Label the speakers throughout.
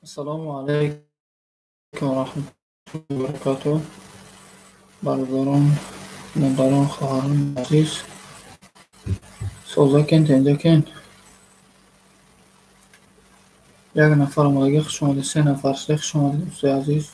Speaker 1: Ассалому алайкум ва раҳматуллоҳи ва баракатуҳ. Бародарон, модарон, хоҳарони азиз, созакен, тенҷакен. Як нафар омадагӣ, хуш омадед, се нафар шуда, хуш омадед, дӯстои азиз.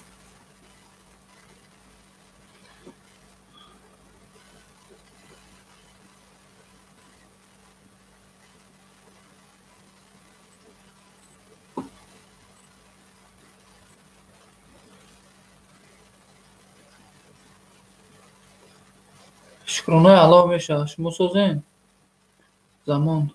Speaker 1: Шукронаи Аллоҳ мешавад. Шумо созен? Замон.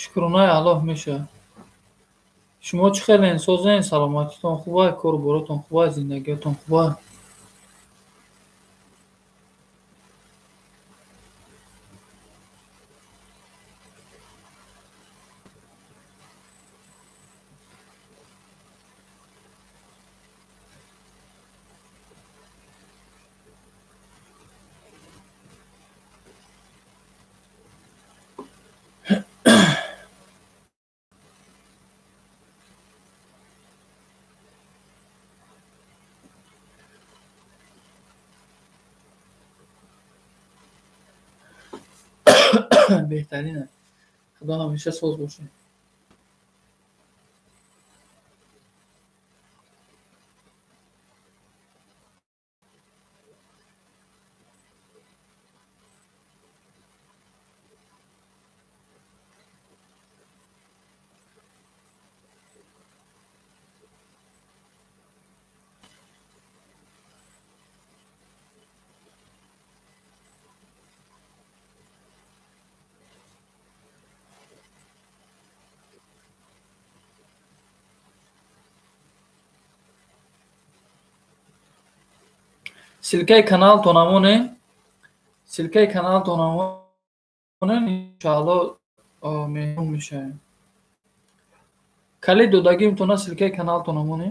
Speaker 1: Шукронаи Аллоҳ мешавад. Шумо чӣ хелен? Созен? Саломатитон хуба? Кору боротон хуба? Зиндагиётон хуба? Беҳтарин аст. Худо ҳамеша соз бошед. Ссылкаи каналтон ҳамоне, ссылкаи каналтон ҳамоне, иншаалло меҳмон мешавем. Калид додагимтона ссылкаи каналтон ҳамоне.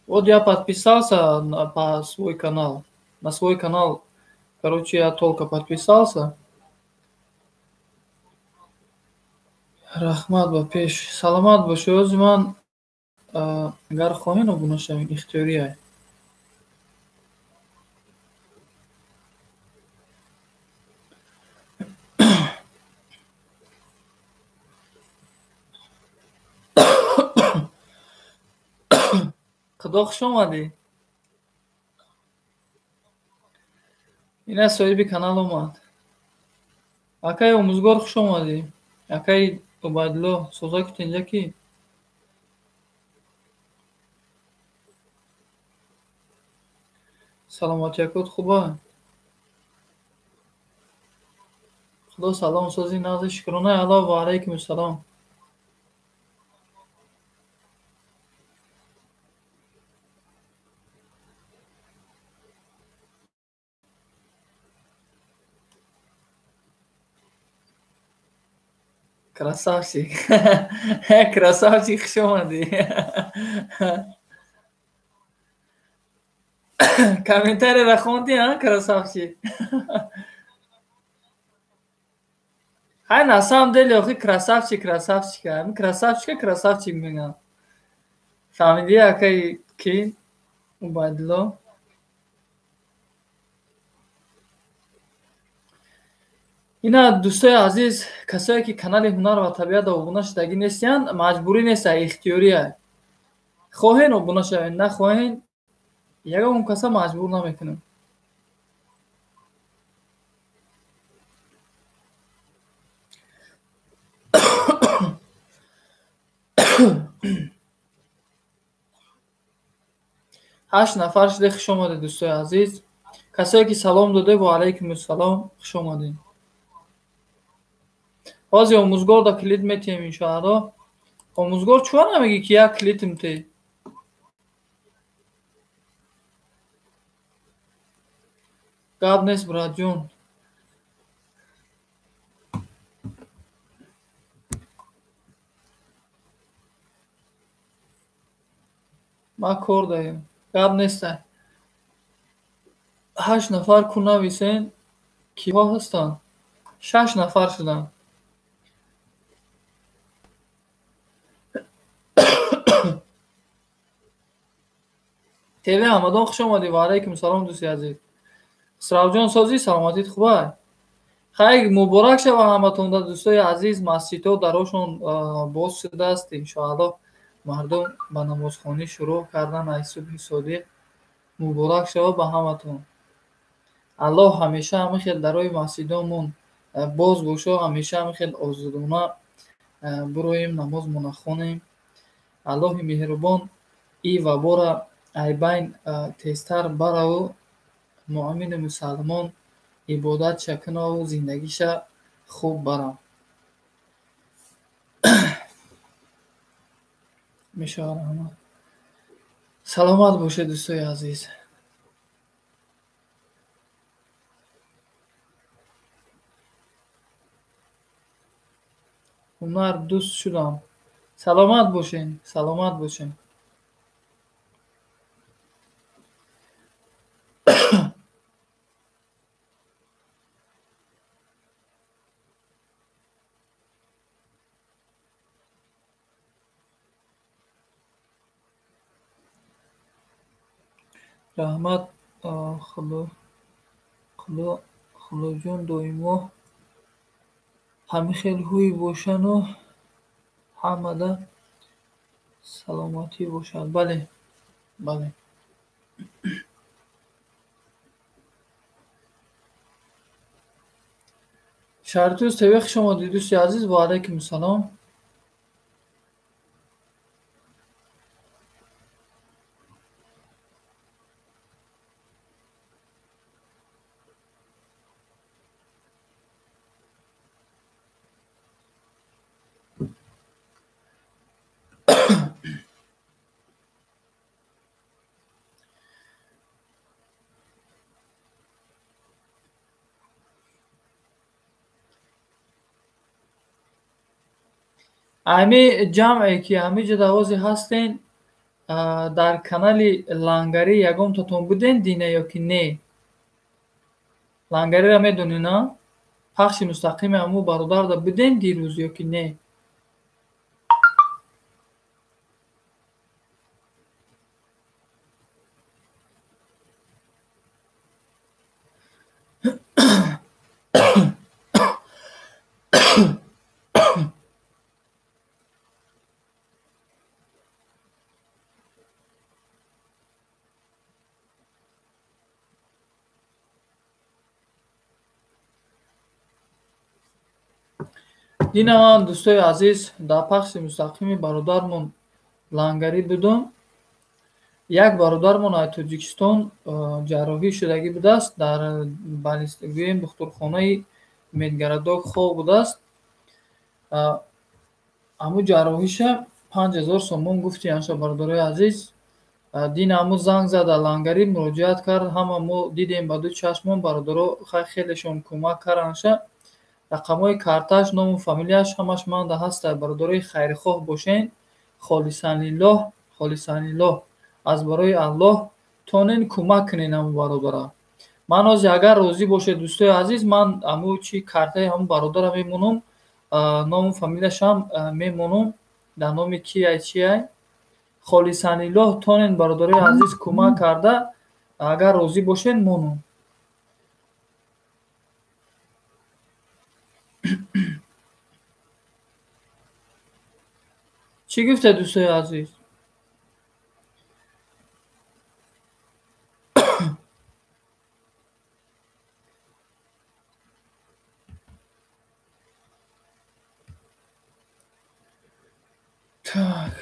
Speaker 1: Вот я подписался по свой канал. На свой канал, короче, я только подписался. Раҳмат ба пеш. Саломат бошед. Ози ман агар хоҳем обуна шавем, ихтиёрия. Худо хуш омадӣ. Ина соҳиби канал омад. Акаи омӯзгор хуш омадӣ. Акаи Убайдулло, созаки тенҷакӣ? Саломатиякот хуба? Худо салом сози нағзи шукронаи Аллоҳ ва алайкум ассалом. Красавчик. Красавчик, хуш омадӣ. Комментарийро хондӣ, а, красавчик? Ҳай, на самом деле, охи, красавчик красавчика. Ами красавчика красавчик мегӯям. Фаҳмидӣ, акаи ки Убайдулло? Ина, дӯстои азиз, касое ки канали Ҳунар ва табиат обуна шудагӣ нестиянд, маҷбурӣ неста, ихтиёрия. Хоҳен, обуна шавед, нахоҳен, ягон каса маҷбур намекунем. 8 нафар шуде, хуш омадед, дӯстои азиз. Касое ки салом доде, ва алайкум ассалом, хуш омадед. Ҳозир омӯзгор да калид метиҳем, иншоалло. Омӯзгор, чӯ намегӣ, ки як калидм те? Гап нест, братҷон. Ман кор даем. Гап неста. 8 нафар ку нависен, киҳо ҳастанд? Шаш нафар шуданд. ТВ Ҳамадон, хуш омадӣ, ва алайкум салом, дӯсти азиз. Хусравҷон, созӣ, саломатит хубай? Хайр, муборак шава ҳаматонда, дӯстои азиз. Масҷидҳо дарошон боз шудааст, иншоалло, мардум ба намозхонӣ шурӯъ кардан аз субҳи содиқ. Муборак шава ба ҳаматон. Аллоҳ ҳамеша ҳама хел дарои масҷидомон боз бошо, ҳамеша ҳама хел озодона бироем, намозмона хонем. Аллоҳи меҳрубон и вабора айбайн тезтар бараву муъмину мусалмон ибодатша кунаву зиндагиша хуб барам. Мешавад, раҳмат. Саломат бошед, дӯстои азиз. Ҳунар дӯст шудам. Саломат бошен, саломат бошен. Раҳмат, Худоҷон, доимо ҳамин хел ҳуй бошану ҳамада саломатӣ бошад. Бале, бале. Шаҳритӯз ТВ, хуш омадед, дӯсти азиз, ва алайкум ассалом. Ҳами ҷамъе ки ҳамиҷо давози ҳастен, дар канали Лангарӣ ягонтатон буден дина ё ки не? Лангариро медонӣ, на? Пахши мустақими ҳамун бародарда буден дирӯз ё ки не? Дина ман, дӯстои азиз, дар пахши мустақими бародармон Лангарӣ будум. Як бародармон аз Тоҷикистон ҷарроҳӣ шудагӣ будааст, дар гӯем духтурхонаи Медгородок хоб будааст. Ҳамун ҷарроҳиша 5000 сомон гуфти анша, бародарои азиз. Дина ҳамун занг зада Лангарӣ муроҷиат кард, ҳама мо дидем ба ду чашмон, бародаро хелешон кӯмак карданша. Рақамҳои карташ, ному фамилияш ҳамаш манда ҳаста. Бародарои хайрхоҳ бошен, холисан лиллоҳ, холисан лиллоҳ, аз барои Аллоҳ тонен кӯмак кунен ҳамун бародара. Ман ҳозир агар розӣ бошед, дӯстои азиз, ман ҳамун чи картаи ҳамун бародара мемонам, ному фамилияшам мемонам, дар номи кияй чияй. Холисан лиллоҳ тонен бародарои азиз кӯмак карда, агар розӣ бошед монам. Чӣ гуфтед, дӯстои азиз? Так.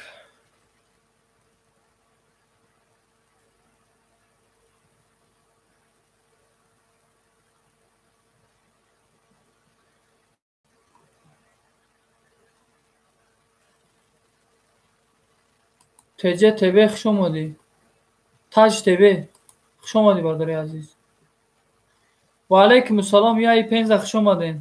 Speaker 1: ТЖ ТВ хуш омадӣ. Таҷ ТВ хуш омадӣ, бародари азиз. Ва алайкум ассалом, яи Пенза хуш омадед.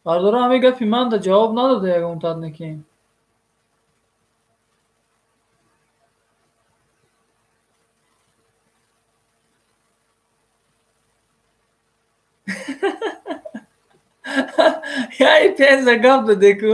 Speaker 1: Бародаро, ҳамин гапи манда ҷавоб надода ягон таднеки. Яи Пенза гап додеку.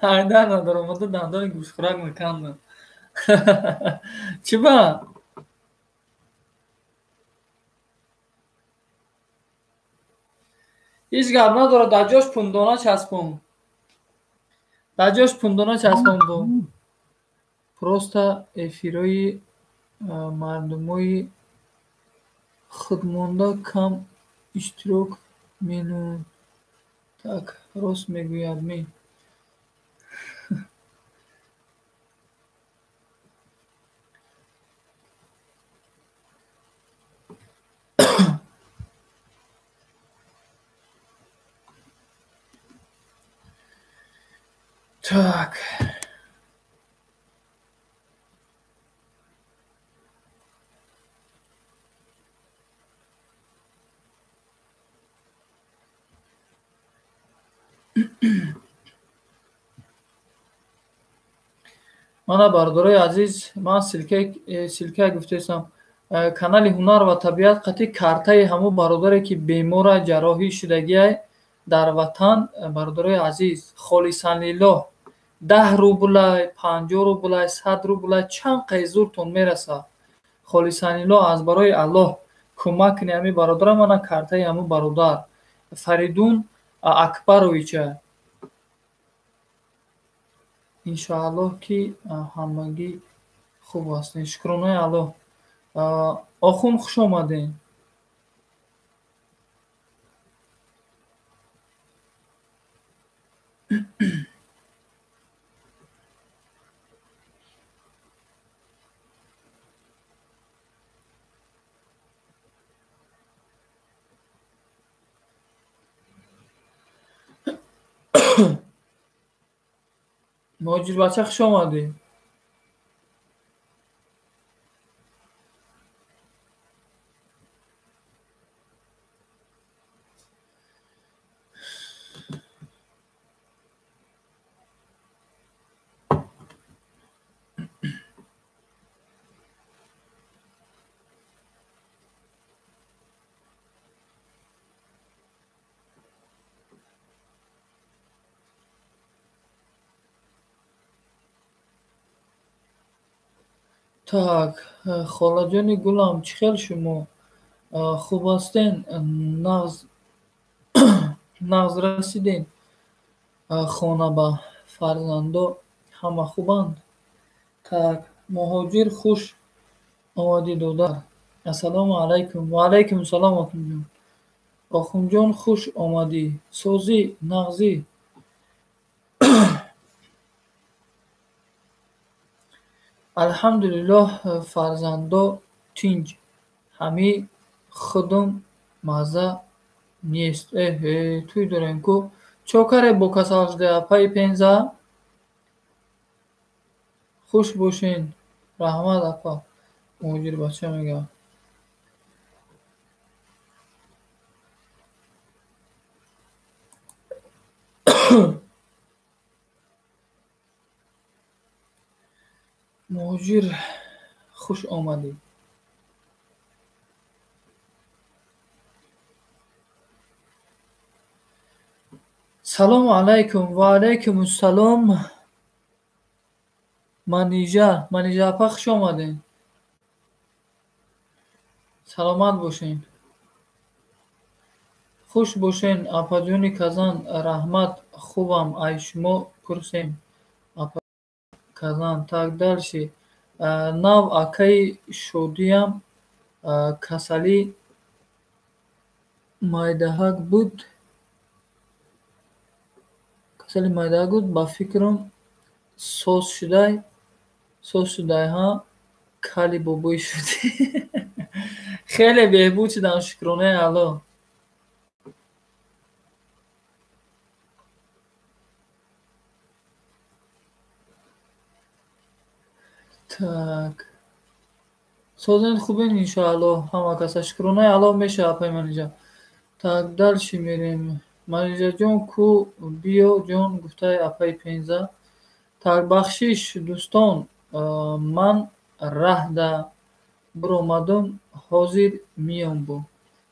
Speaker 1: Айдар надаромада дандони гӯштхӯрак мекандам. Чӣ ба? Ҳеҷ гап надорад, дар ҷош пундона часпон. Дар ҷош пундона часпон бо. Просто эфирои мардумои худмонда кам иштирок менамоянд. Так, рост мегӯяд ми. Так. Мана бародарои азиз, ман ссылка гуфтаистам. Канали Ҳунар ва табиат қатъи картаи ҳамун бародаре ки бемора ҷарроҳӣ шудагиай дар ватан, бародарои азиз, холисан лиллоҳ 10 рублай, 50 рублай, 100 рублай, чанд қай зуртон мерасад. Холисан лиллоҳ аз барои Аллоҳ кӯмак кунед ҳамин бародара. Мана картаи ҳамун бародар Фаридун Акбаровича. Иншоаллоҳ ки ҳамагӣ хуб ҳастем. Шукронаи Аллоҳ. Охун хуш омадед. Муҳоҷирбача хуш омадӣ. Так, холаҷони гулам, чӣ хел шумо? Хуб ҳастен? Нағз расиден? Хона ба фарзандо ҳама хубанд? Так, муҳоҷир хуш омадӣ додар. Ассалому алайкум. Ва алайкум салом, Охунҷон. Охунҷон хуш омадӣ. Созӣ, нағзӣ. Алҳамдулиллоҳ, фарзандо тинҷ. Ҳами худум мазза нест. Эҳе, тӯй дорем ку. Чо каре бо касал шуда, апаи Пенза? Хуш бошен. Раҳмат, апа. Муҳоҷирбача мегӯяд. Муҳоҷир хуш омадӣ. Салому алайкум. Ва алайкум ассалом. Манижа, Манижа апа хуш омадед. Саломат бошен. Хуш бошен, апаҷони Казан. Раҳмат, хубам. Ай шумо пурсем. Апа Казан. Так, дальше. Нав акаи Шодиям касали майдаҳак буд. Касали майдаҳак буд, ба фикрам соз шудай. Соз шудай, ҳа? Кали бобои шудӣ. Хеле беҳбуд шудам, шукронаи Аллоҳ. Так. Созен хубен иншоаллоҳ ҳама каса. Шукронаи Аллоҳ мешавад, апаи Манижа. Так, дальше мерем. Манижаҷон ку биё ҷон, гуфтаи апаи Пенза. Так, бахшиш дӯстон, ман раҳда биромадум, ҳозир миём бо.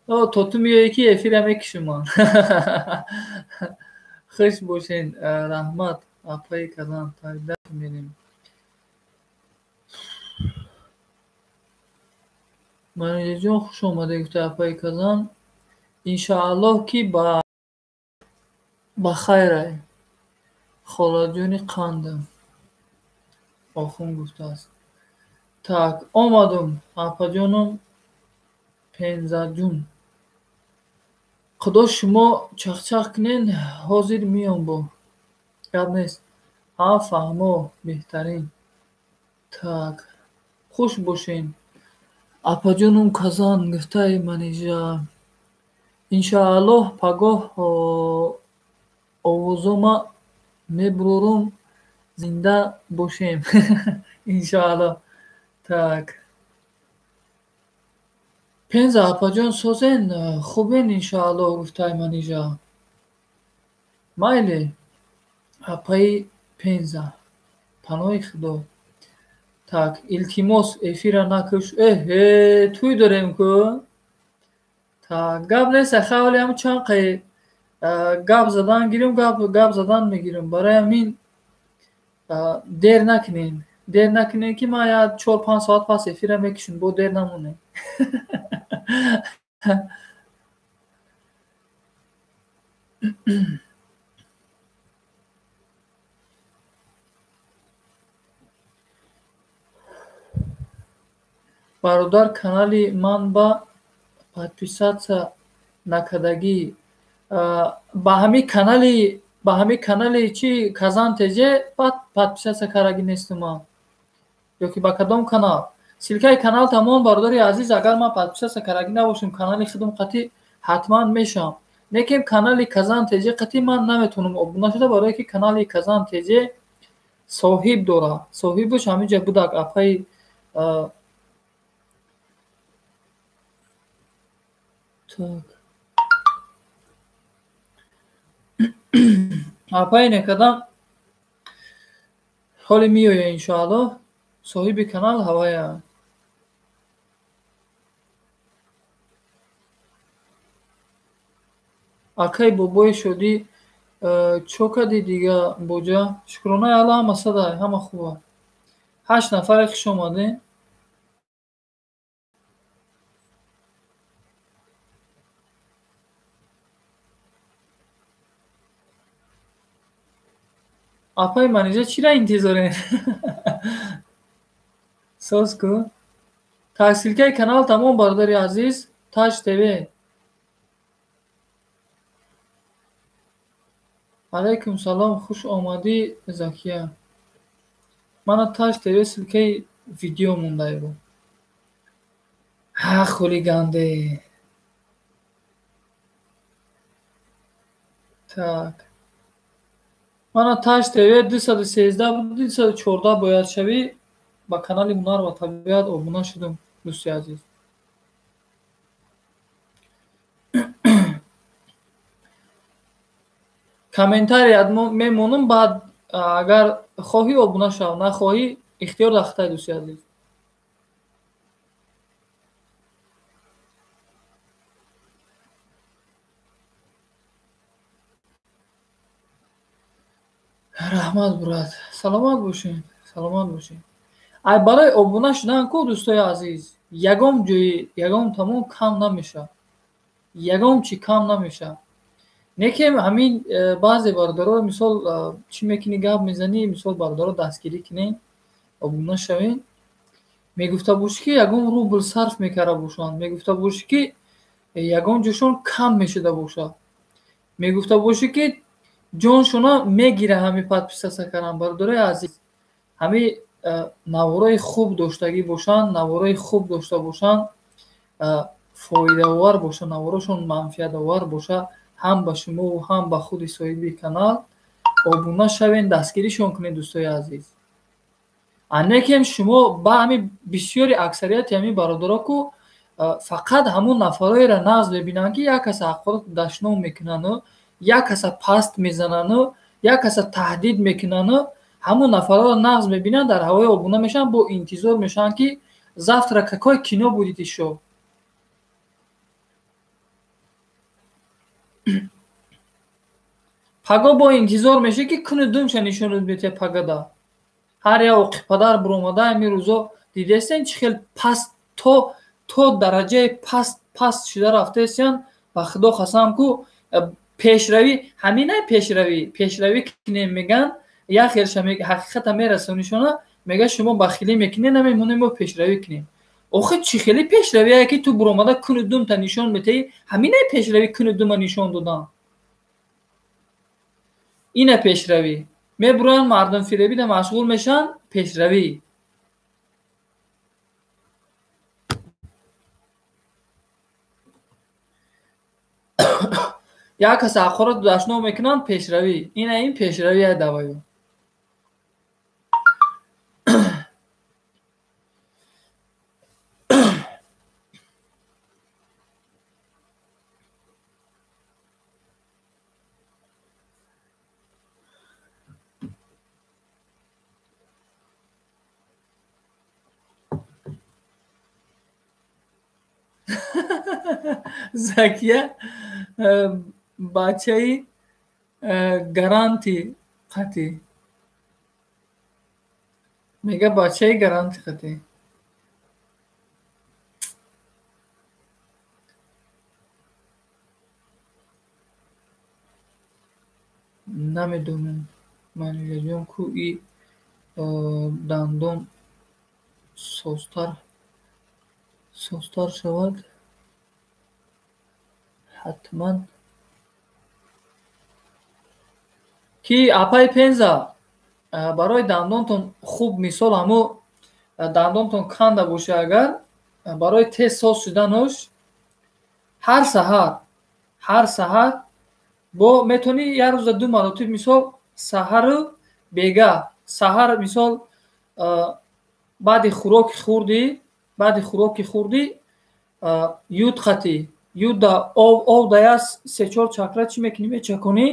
Speaker 1: То ту меоӣ ки эфира мекушам ман. Хуш бошен, раҳмат, апаи Казан. Так, дальше мерем. Манижаҷон хуш омадед, гуфтаи апаи Казан. Иншоаллоҳ ки ба хайрай. Холаҷони қандам. Охун гуфтааст. Так, омадум, апаҷонум Пензаҷун. Худо шумо чахчах кунен, ҳозир миём бо. Гап нест. Ҳа, фаҳмо, беҳтарин. Так, хуш бошен. Апаҷонум Казан, гуфтаи Манижа. Иншоаллоҳ пагоҳ овозома мебурорум, зинда бошем. Иншоаллоҳ. Так. Пенза апаҷон созен, хубен иншоаллоҳ, гуфтаи Манижа. Майли, апаи Пенза. Паноҳи Худо. Так, илтимос эфира накуш. Эҳе, тӯй дорем ку. Так, гап нест, хавли ҳам чанд қай гап задан гирем, гап задан мегирем. Барои ҳамин дер накунем. Дер накунем ки ман як 4-5 соат пас эфира мекушам, бо дер намонем. Бародар, канали ман ба подписаться накардагӣ. Ба ҳамин канали чи Казан ТЖ подписаться кардагӣ нестум ман. Ё ки ба кадом канал? Ссылкаи канал тамом, бародари азиз, агар ман подписаться кардагӣ набошам, канали худам қатъи ҳатман мешавам. Лекин канали Казан ТЖ қатъи ман наметавонам обуна шуда, барое ки канали Казан ТЖ соҳиб дорад. Соҳибаш ҳаминҷа будак апаи так. Апаи некадам ҳоли меоя иншоаллоҳ. Соҳиби канал ҳавая. Акай бобои Шодӣ чо кардӣ дига боҷа? Шукронаи Аллоҳ ҳама садай, ҳама хуба. 8 нафаре хуш омадед. Апаи Манижа чира интизорен? Соз ку. Так, ссылкаи канал тамом, бародари азиз, Таж ТВ. Алайкум салом, хуш омадӣ, Закия. Мана Таж ТВ ссылкаи видео мондаебу. Ҳа, хулиганде. Так. Мана Таж ТВ 213 буд, 214 бояд шавӣ. Ба канали Ҳунар ва табиат обуна шудум, дӯсти азиз. Комментарият мемонам, баъд агар хоҳӣ обуна шав, нахоҳӣ ихтиёр дар хитай, дӯсти азиз. Раҳмат, брат. Саломат бошед, саломат бошед. Ай барои обуна шудан ку, дӯстои азиз, ягон ҷои, ягон тамом кам намешавад. Ягон чӣ кам намешавад. Не ки ҳамин баъзе бародаро, мисол, чӣ мекунӣ, гап мезанӣ, мисол, бародаро дастгирӣ кунед, обуна шавед. Мегуфта бошӣ, ки ягон рубл сарф мекарда бошанд, мегуфта бошӣ, ки ягон ҷошон кам мешуда бошад. Мегуфта бошӣ, ки ҷоншона мегира ҳамин подписаться кардан, бародарои азиз. Ҳамин наворои хуб доштагӣ бошанд, наворои хуб дошта бошанд, фоидаовар бошанд, наворошон манфиатовар бошад, ҳам ба шумову ҳам ба худи соҳиби канал обуна шавед, дастгиришон кунед, дӯстои азиз. А не ки шумо ба ҳамин бисёри аксарияти ҳамин бародаро ку фақат ҳамун нафароеро нағз мебинанд, ки як каса ҳақорат дашном мекунану, як каса паст мезанану, як каса таҳдид мекунану, ҳамун нафарҳоро нағз мебинанд, дар ҳавои обуна мешаванд, бо интизор мешаванд, ки завтра какое кино будет ещё. Паго бо интизор мешавӣ, ки куну думша нишонат метиҳад пагада. Ҳар як оқипадар буромада ҳамин рӯзо дидестен, чӣ хел паст то дараҷаи паст паст шуда рафтаестиян. Ба худо қасам ку, пешравӣ ҳаминай, пешравӣ, пешравӣ кунем меган, як хелша ҳақиқата мерасонишона, мега шумо бахилӣ мекунед, намемонем мо пешравӣ кунем. Охи чӣ хели пешравие, ки ту буромада куну думта нишон метаҳӣ? Ҳаминай пешравӣ, куну дума нишон додан? Ина пешравӣ? Мебуроянд, мардумфиребида машғул мешаванд, пешравӣ. Як каса ҳақорату дашном мекунанд, пешравӣ. Ина ин пешравия даваю. Закия бачаи гаранти қатӣ мега, бачаи гаранти қатӣ. Намедонам, Манижаҷон, ку и дандон созтар шавад ҳатман. Ки апаи Пенза, барои дандонтон хуб, мисол, ҳамо дандонтон канда боша, агар барои тез соз шуданош ҳар саҳар, ҳар саҳар бо метавонӣ як рӯза ду маротиб, мисол, саҳару бегаҳ. Саҳар, мисол, баъди хӯроки хурдӣ, баъди хӯроки хурдӣ ют қатӣ, ютда об да як се-чор чакра чӣ мекунӣ, мечаконӣ,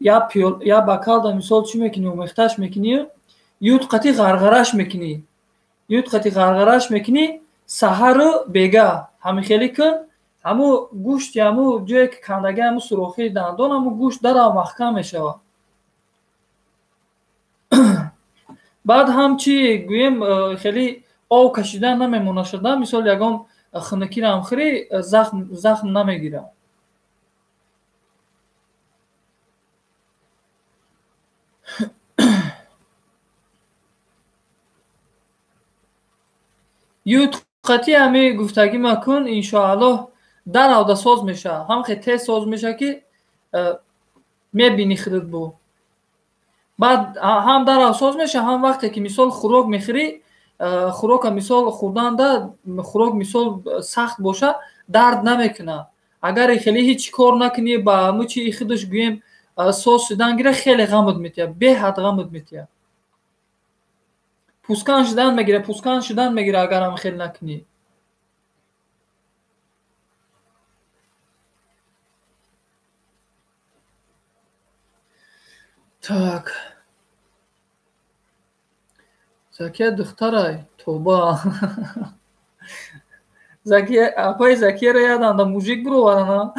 Speaker 1: як бокалда, мисол, чӣ мекунӣ, омехташ мекунӣ, ют қатӣ ғарғараш мекунӣ, ют қатӣ ғарғараш мекунӣ саҳару бегаҳ. Ҳамин хеле кун, ҳамун гӯшти ҳамун ҷое ки кандаги, ҳамун сурохии дандон, ҳамун гӯшт дарав маҳкам мешавад. Баъд ҳам чӣ гӯем, хеле об кашидан намемонад шуда, мисол, ягон хунукиро хӯрӣ, захм намегирад. Ютқати ҳами гуфтагӣ макун, иншоаллоҳ даравда соз меша. Ҳам хе тез соз меша ки мебини худат бу. Баъд ҳам дарав соз меша, ҳам вақте ки мисол хӯрок мехӯрӣ, хӯрока мисол хӯрданда хӯрок мисол сахт боша, дард намекунад. Агар хеле ҳеҷ кор накунӣ, ба мучи худаш гӯем соз шудан гира, хеле ғамат метиҳад, беҳад ғамат метиҳад. Пускан шудан мегира, пускан шудан мегира, агар ҳам хеле накунӣ. Так. Закия духтарай, тоба. Закия, апай Закияро ядам да мужик бироварана.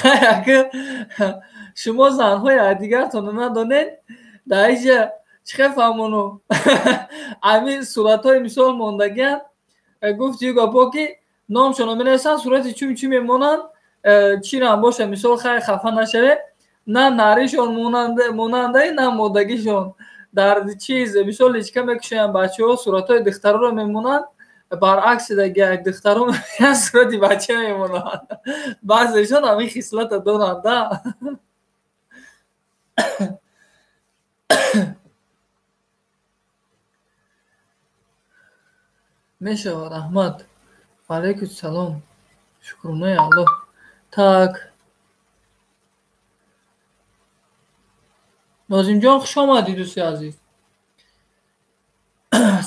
Speaker 1: Ака шумо занҳои дигартонро надонед, дар инҷа чӣ хел фаҳмону? Ҳамин суратҳои мисол мондагианд, гуфти гапо ки номшонро менависанд, сурати чум чӣ мемонанд, чирам боша, мисол хайр хафа нашавед, на наришон монанда, на модагишон. Дар чиз мисол личка мекушоянд бачаҳо, суратҳои духтароро мемонанд, баръакси як духтаро сурати бача мемонанд. Баъзешон ҳамин хислата доранд, да. Мешавад, раҳмат. Ва алайкум салом. Шукронаи Аллоҳ. Так. Нозимҷон, хуш омадӣ, дӯсти азиз.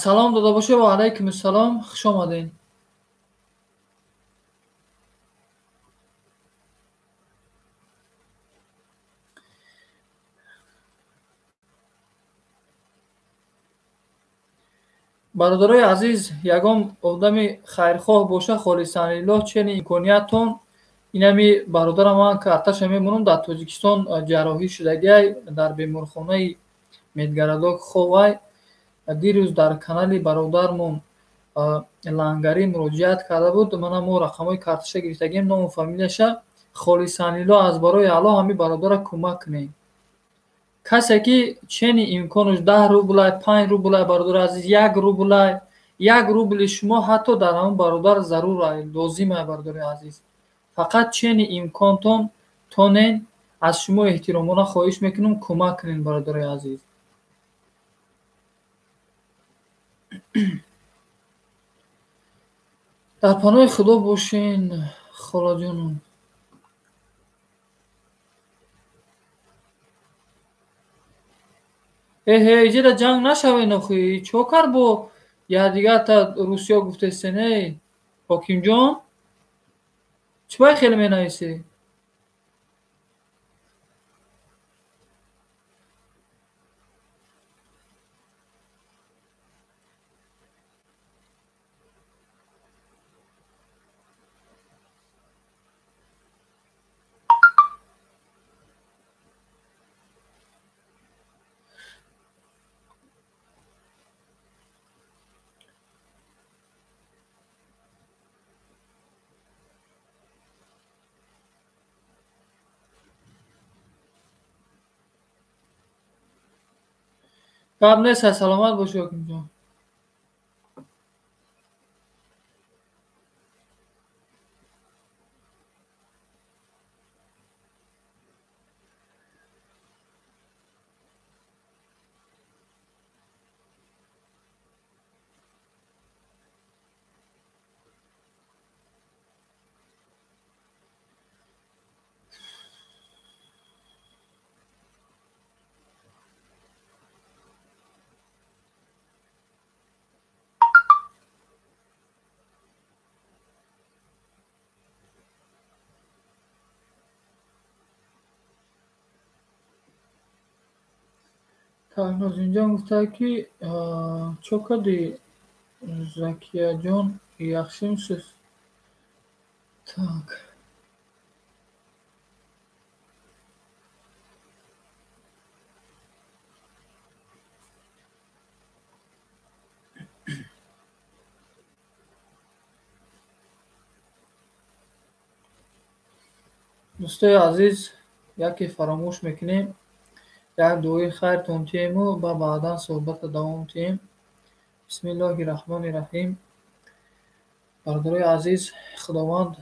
Speaker 1: Салом дода бошед, ва алайкум ассалом, хуш омадед. Бародарои азиз, ягон одами хайрхоҳ боша, холисан лиллоҳ, чени имкониятон, инами бародарам ман карташа мемонам, дар Тоҷикистон ҷарроҳӣ шудагиай, дар беморхонаи Медгородок ховай. Дирӯз дар канали бародармон Лангарӣ муроҷиат карда буд. Мана мо рақамҳои карташа гирифтагием, ному фамилияша. Холисан лиллоҳ, аз барои Аллоҳ ҳамин бародарро кӯмак кунед. Касе ки чени имконаш 10 рублай, 5 рублай, бародари азиз, 1 рублай, 1 рубли шумо ҳатто дар ҳамон бародар зарур ай, лозим ай, бародари азиз. Фақат чени имконтон тонен, аз шумо эҳтиромона хоҳиш мекунам, кӯмак кунед, бародари азиз. Дар паноҳи Худо бошен, холаҷонам. Эҳе, иҷода ҷанг нашавен охи. Чо кар бо якдигарта русиё гуфтестен, эй? Ҳокимҷон? Чӣ бай хеле менависӣ? Гап нест, саломат бошӣ, ҳокимҷон. Так, Нозимҷон гуфта ки чо кардӣ, Закияҷон, яхшимсиз? Так. Дӯстои азиз, яке фаромӯш мекунем. Як дуои хайртон тиему ба баъдан суҳбата давом тием. Бисмиллоҳи раҳмони раҳим. Бародарои азиз, Худованд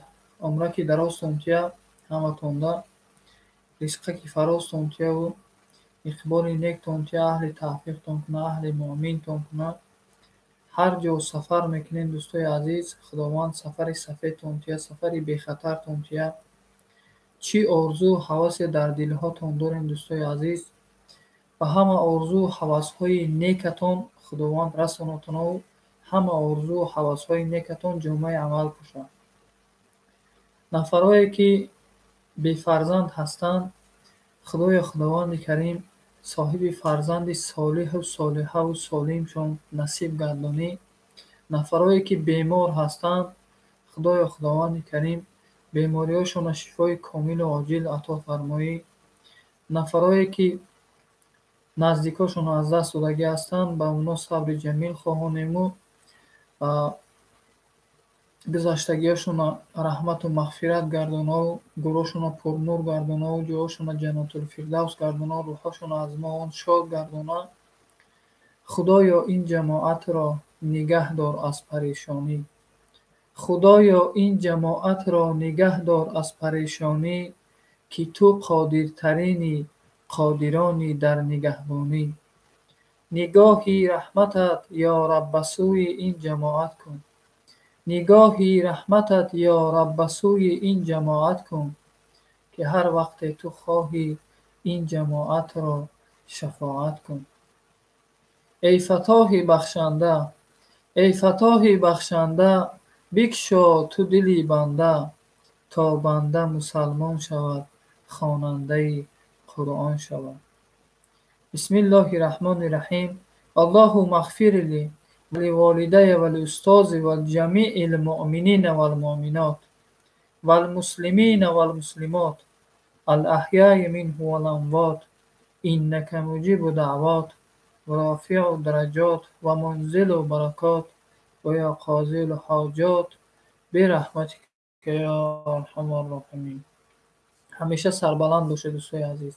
Speaker 1: умраки дарозтон тия, ҳаматонда ризқаки фарозтон тияву иқболи нектон тия, аҳли тавфиқтон куна, аҳли муъминтон куна. Ҳар ҷо сафар мекунем, дӯстои азиз, Худованд сафари сафедтон тия, сафари бехатартон тия. Чӣ орзу ҳавасе дар дилҳотон дорем, дӯстои азиз, ба ҳама орзу ҳавасҳои некатон Худованд расонатонаву ҳама орзу ҳавасҳои некатон ҷомаи амал пӯшад. Нафарое ки бефарзанд ҳастанд, Худоё Худованди Карим соҳиби фарзанди солиҳу солиҳаву солимшон насиб гардонӣ. Нафарое ки бемор ҳастанд, Худоё Худованди Карим бемориҳошонро шифои комилу оҷил ато фармоӣ. Нафарое ки наздикошонро аз даст додагӣ ҳастанд, ба онҳо сабри ҷамил хоҳонему гузаштагиҳошонро раҳмату мағфират гардонаву гӯрошонро пурнур гардонаву ҷоҳошонро ҷаннатулфирдавс гардонаву рӯҳҳошонро аз мо он шод гардона. Худоё ин ҷамоатро нигаҳ дор аз парешонӣ. Худоё ин ҷамоатро нигаҳ дор аз парешонӣ, ки ту қодиртарини қодирони дар нигаҳбонӣ. Нигоҳи раҳматат ё Раб ба сӯи ин ҷамоат кун. Нигоҳи раҳматат ё Раб ба сӯи ин ҷамоат кун, ки ҳар вақте ту хоҳӣ ин ҷамоатро шафоат кун. Эй Фаттоҳи бахшанда, эй Фаттоҳи бахшанда, бикшо ту дили банда, то банда мусалмон шавад, хонандаи Қуръон шавад. Бисмиллоҳи раҳмони раҳим. Аллоҳумма ғфир ли ливолидайя валустози валҷамиил муъминина валмуъминот валмуслимина валмуслимот алаҳёи минҳу валамвот иннака муҷибу даъвот ва рофиу дараҷот ва мунзилу баракот ва ё қозилу ҳоҷот бираҳматика ё арҳамар роҳимин. Ҳамеша сарбаланд бошед, дӯстои азиз.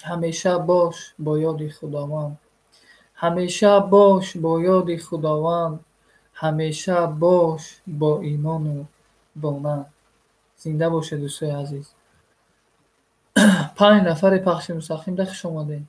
Speaker 1: Ҳамеша бош бо ёди Худованд. Ҳамеша бош бо ёди Худованд. Ҳамеша бош бо имону бо нанг. Зинда бошед, дӯстои азиз. 5 нафари пахши мустақим да хуш омадед.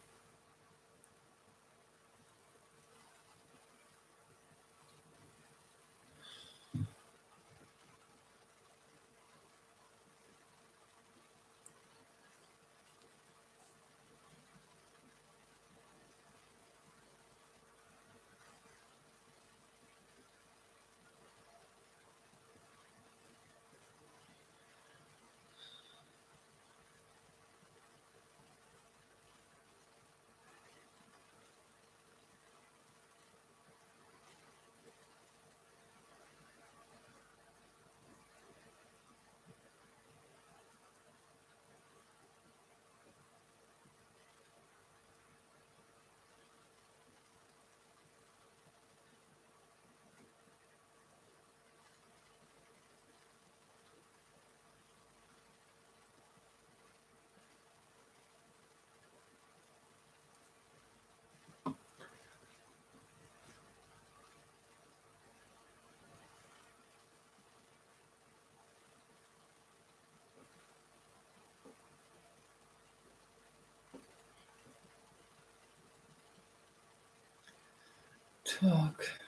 Speaker 1: Так.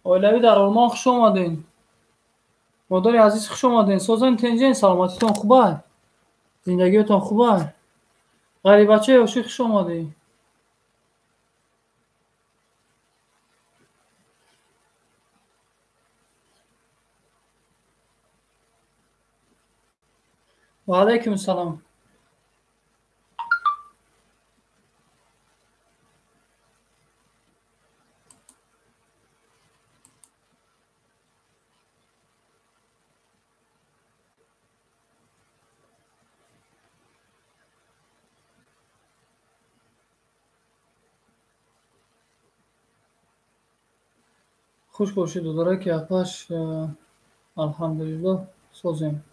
Speaker 1: Оилавӣ дар Олмон хуш омадем. Модари азиз хуш омадем. Созен тенҷен, саломатитон хубай? Зиндагиётон хубай? Ғарибачаи ошиқ хуш омадӣ. Ва алайкум салом. Хуш бошед, додаре ки апаш, алҳамдулиллоҳ, созем.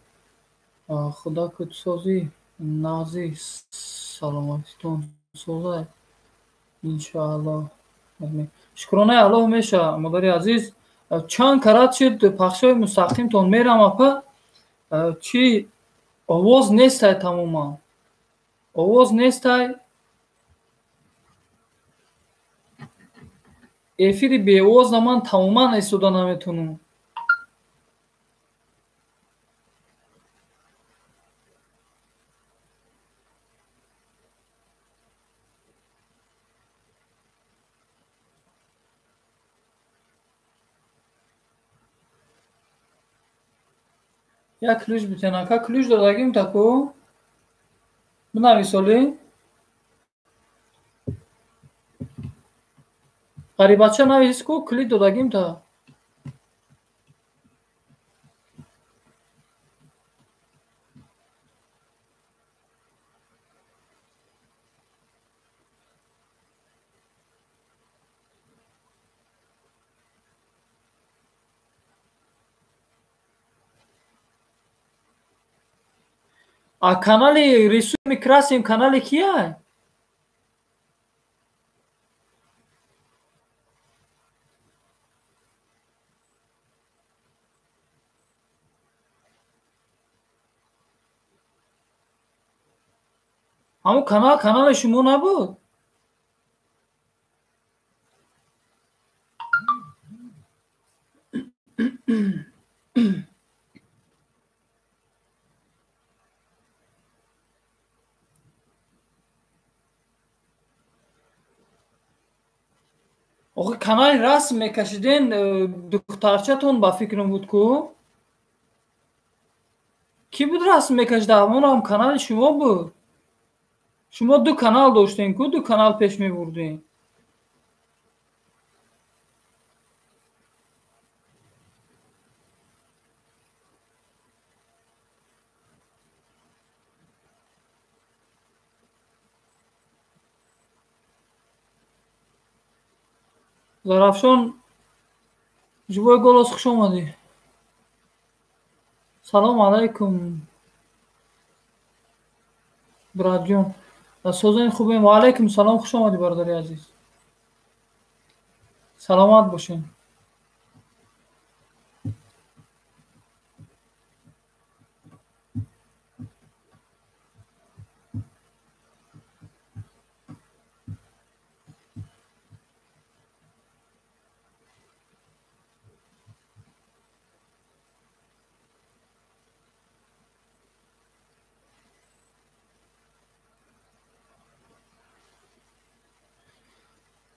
Speaker 1: Худо кутсозӣ, нағзӣ, саломатитон созай, иншоаллоҳ. Шукронаи Аллоҳ меша, модари азиз. Чанд карат шуд пахшҳои мустақимтон мерам, апа, чӣ овоз нестай тамоман. Овоз нестай. Эфири беовоза ман тамоман истода наметонам. Як ключ битен, ака, ключ додагим таку? Бинависоли? Ғарибача навис ку, клид додагим та. А канали Рисуми Красим канали кия? Ҳамун канал канали шумо набуд? Охи канали расм мекашиден, духтарчатон ба фикрам буд ку? Кӣ буд расм мекашида? Ҳамонам канали шумо буд. Шумо ду канал доштем ку, ду канал пеш мебурдем. Зарафшон, живой голос, хуш омадӣ. Салом алайкум, братҷон. Созани хубем. Ва алайкум салом, хуш омадӣ, бародари азиз. Саломат бошед.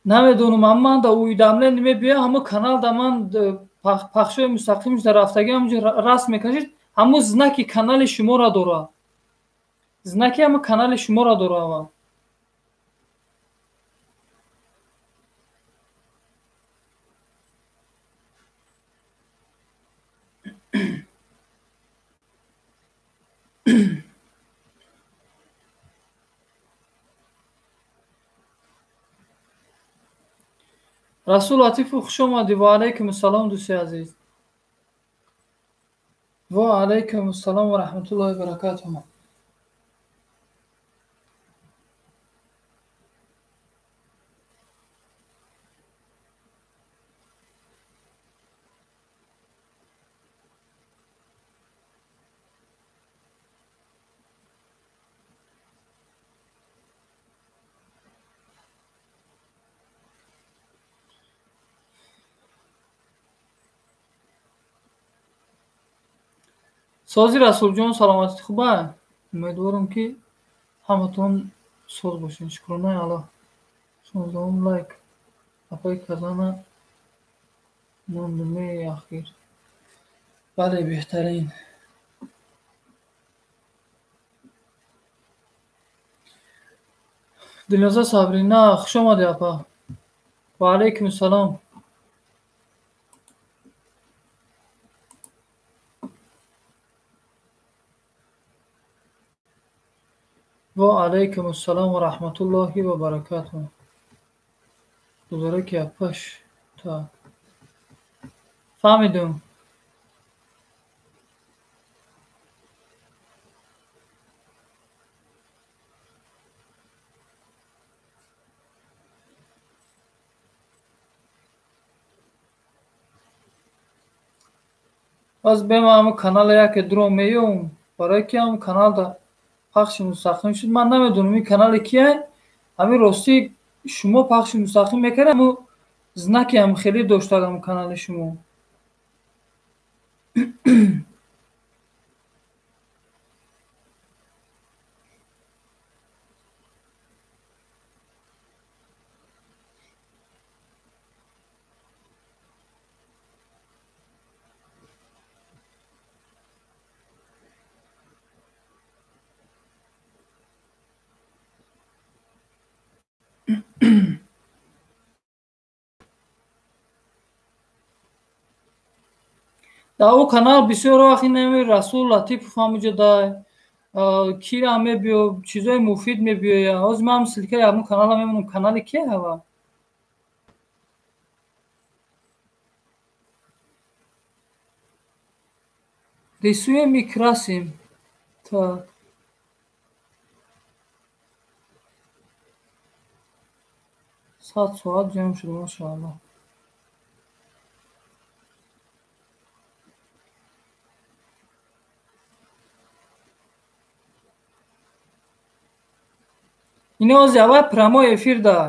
Speaker 1: Намедонам, амма ман да уведомление мебиёяд, ҳамун канал да ман пахшҳои мустақимш дар рафтагӣ ҳамунҷо расм мекашид, ҳамун знаки канали шуморо дорад. Знаки ҳамун канали шуморо дорад. Расул Латифов, хуш омадӣ. Ва алайкум ассалом, дӯсти азиз. Ва алайкум ассалом ва раҳматуллоҳи ва баракатуҳ. Сози Расулҷон, саломатит хуба? Умедворам, ки ҳаматон соз бошед. Шукронаи Аллоҳ. 16-ум лайк. Апаи Казана мондумеи ахир. Бале, беҳтарин. Дилноза Сабрина, хуш омадӣ, апа. Ва алайкум ассалом. Ва алайкум ассалом ва раҳматуллоҳи ва баракатуҳ. Дузораки апаш. Так. Фаҳмидум. Боз бема ҳамун канала яке дуро меём, барое ки ҳамун каналда пахши мустақим шуд. Ман намедонам, ин канали кия. Ҳамин ростӣ, шумо пахши мустақим мекардед, ҳамун знаки ҳам хеле доштад ҳамун канали шумо. Дар ӯ канал бисёр вақт инами Расул Латипов ҳамуҷо дай кира мебиё, чизои муфид мебиёя. Ҳозир ман ссылкаи ҳамун канала мемонам. Канали кия ҳава? Рисуем и красим. Так. 100 соат ҷамъ шуд, машоаллоҳ. Ино ҳозир аввал прямой эфир да.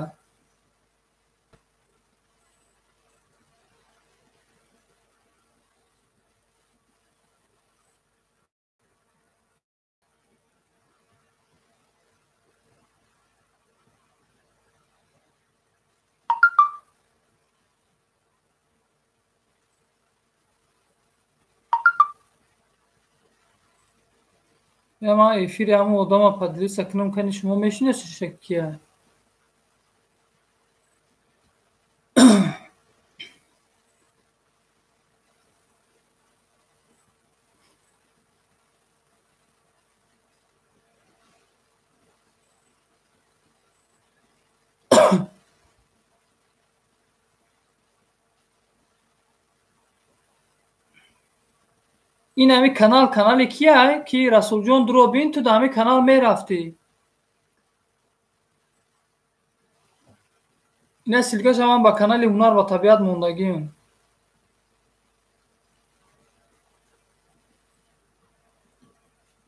Speaker 1: Ман эфири ҳамун одама поделиться кунам, кани шумо мешиносед кия? Ин ҳами канал канали кия, ки Расулҷон дуро бин, ту дар ҳами канал мерафтӣ. Ина ссылкаша ман ба канали Ҳунар ва табиат мондагиам.